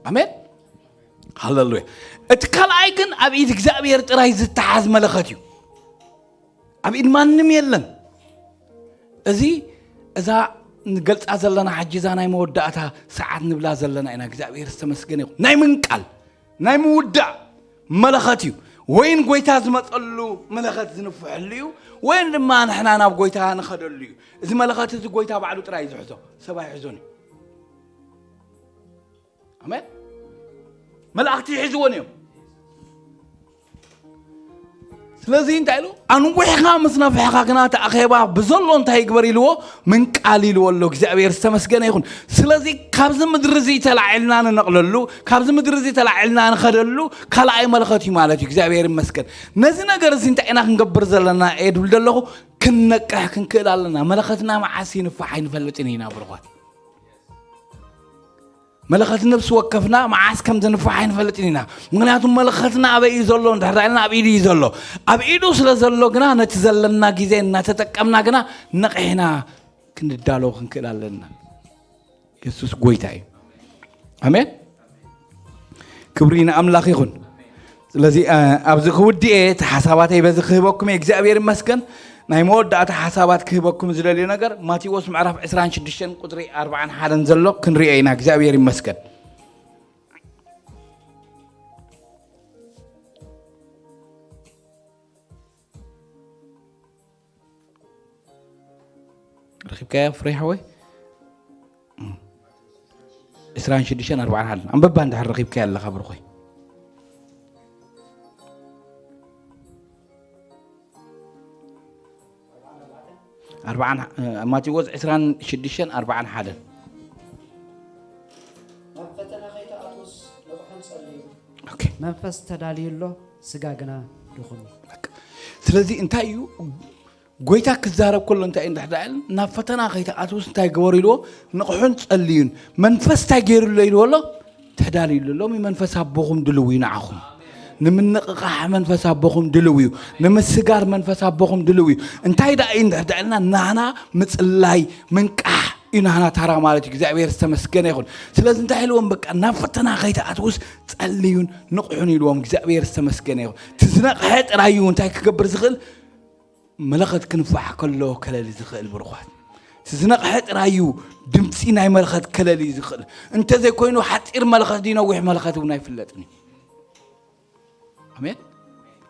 ኣሜን። ሃሌሉያ። እቲ ካልኣይ ግን ኣብ ኢድ እግዚኣብሔር ጥራይ ዝተሓዝ መለኸት እዩ። ኣብ ኢድ ማንም የለን። እዚ፣ እዛ ንገልጻ ዘለና ሕጂ፣ እዛ ናይ መወዳእታ ሰዓት ንብላ ዘለና ኢና። እግዚኣብሔር ዝተመስገነ ይኹን። ናይ ምንቃል፣ ናይ ምውዳእ መለኸት እዩ። ወይን ጎይታ ዝመጸሉ መለኸት ዝንፍሐሉ እዩ፣ ወይን ድማ ንሕና ናብ ጎይታ ንኸደሉ እዩ። እዚ መለኸት እዚ ጎይታ ባዕሉ ጥራይ እዩ ዝሕዞ፣ ሰብ ኣይሕዞን እዩ። ኣሜን። መላእኽቲ ይሕዝዎን እዮም። ስለዚ እንታይ ኢሉ? ኣንዊሕኻ ምስ ነፍሕኻ ግና እቲ ኣኼባ ብዘሎ እንታይ ይግበር ኢልዎ? ምንቃል ኢልዎ ኣሎ። እግዚኣብሔር ዝተመስገነ ይኹን። ስለዚ ካብዚ ምድሪ እዚ ተላዒልና ንነቕለሉ፣ ካብዚ ምድሪ እዚ ተላዒልና ንኸደሉ ካልኣይ መለኸት እዩ ማለት እዩ። እግዚኣብሔር ይመስገን። ነዚ ነገር እዚ እንታይ ኢና ክንገብር ዘለና እየ ድብል ዘለኹ? ክንነቅሕ ክንክእል ኣለና። መለኸትና መዓስ ይንፋሕ ኣይንፈልጥን ኢና ብሩኻት። መለኸት ነፍሲ ወከፍና መዓስ ከም ዝንፋሕ ኣይንፈልጥን ኢና። ምኽንያቱ መለኸትና ኣበይ እዩ ዘሎ እንድሕር ኢልና ኣብ ኢዱ እዩ ዘሎ። ኣብ ኢዱ ስለ ዘሎ ግና ነቲ ዘለና ግዜ እናተጠቀምና ግና ነቒሕና ክንዳሎ ክንክእል ኣለና። የሱስ ጎይታ እዩ። ኣሜን። ክብሪ ንኣምላኽ ይኹን። ስለዚ፣ እ፣ ኣብዚ ክውድእ እየ፣ እቲ ሓሳባተይ በዚ ክህበኩም እየ። እግዚኣብሔር ይመስገን። ናይ መወዳእታ ሓሳባት ክህበኩም ዝደልዮ ነገር ማቴዎስ ምዕራፍ ዕስራን ሽዱሽተን ቁጽሪ ኣርባዓን ሓደን ዘሎ ክንሪኦ ኢና። እግዚኣብሔር ይመስገን። ረኺብካያ ፍሬ ሓወይ? ዕስራን ሽዱሽተን ኣርባዓን ሓደን ኣንበባ እንድሕር ረኺብካያ ኣለኻ ብርኾይ። ኣርባዓን፣ ማቴዎስ ዕስራን ሽዱሽተን ኣርባዓን ሓደን። ናብ ፈተና ከይትኣትውስ ንቕሑን ጸልዩ። ኦኬ። መንፈስ ተዳልዩ ኣሎ፣ ስጋ ግና ድኹም እዩ። ስለዚ እንታይ እዩ ጎይታ ክዛረብ ከሎ እንታይ እዩ እንድሕር ደኣ ኢልና፣ ናብ ፈተና ከይትኣትውስ እንታይ ግበሩ ኢልዎ? ንቕሑን ጸልዩን። መንፈስ እንታይ ገይሩ ኣሎ ኢልዎ ኣሎ? ተዳልዩ ኣሎ። ሎሚ መንፈስ ኣቦኹም ድልው እዩ ንዓኹም ንምንቕቓሕ። መንፈስ ኣቦኹም ድልው እዩ ንምስጋር። መንፈስ ኣቦኹም ድልው እዩ። እንታይ ደኣ እዩ እንድሕር ደኣ ኢልና፣ ናና ምጽላይ ምንቃሕ እዩ ናና ታራ ማለት እዩ። እግዚኣብሔር ዝተመስገነ ይኹን። ስለዚ እንታይ ኢልዎም? በቃ ናብ ፈተና ከይትኣትውስ ጸልዩን ንቕሑን ኢልዎም። እግዚኣብሔር ዝተመስገነ ይኹን። እቲ ዝነቕሐ ጥራይ እዩ እንታይ ክገብር ዝኽእል? መለኸት ክንፋሕ ከሎ ከለሊ ዝኽእል ብርኳት። እቲ ዝነቕሐ ጥራይ እዩ ድምፂ ናይ መለኸት ከለሊ ዝኽእል። እንተዘይኮይኑ ሓፂር መለኸት ድዩ ነዊሕ መለኸት እውን ኣይፍለጥን እዩ። ኣሜን።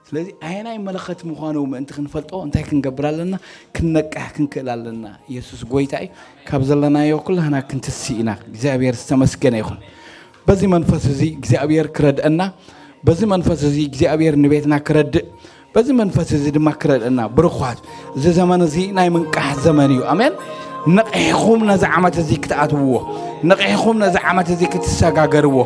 ስለዚ ኣየናይ መለኸት ምዃኑ ምእንቲ ክንፈልጦ እንታይ ክንገብር ኣለና? ክንነቅሕ ክንክእል ኣለና። ኢየሱስ ጎይታ እዩ። ካብ ዘለናዮ ኩላህና ክንትስእ ኢና። እግዚኣብሔር ዝተመስገነ ይኹን። በዚ መንፈስ እዚ እግዚኣብሔር ክረድአና፣ በዚ መንፈስ እዚ እግዚኣብሔር ንቤትና ክረድእ፣ በዚ መንፈስ እዚ ድማ ክረድአና። ብርኳት፣ እዚ ዘመን እዚ ናይ ምንቃሕ ዘመን እዩ። ኣሜን። ነቂሕኹም ነዚ ዓመት እዚ ክትኣትውዎ፣ ነቂሕኹም ነዚ ዓመት እዚ ክትሰጋገርዎ።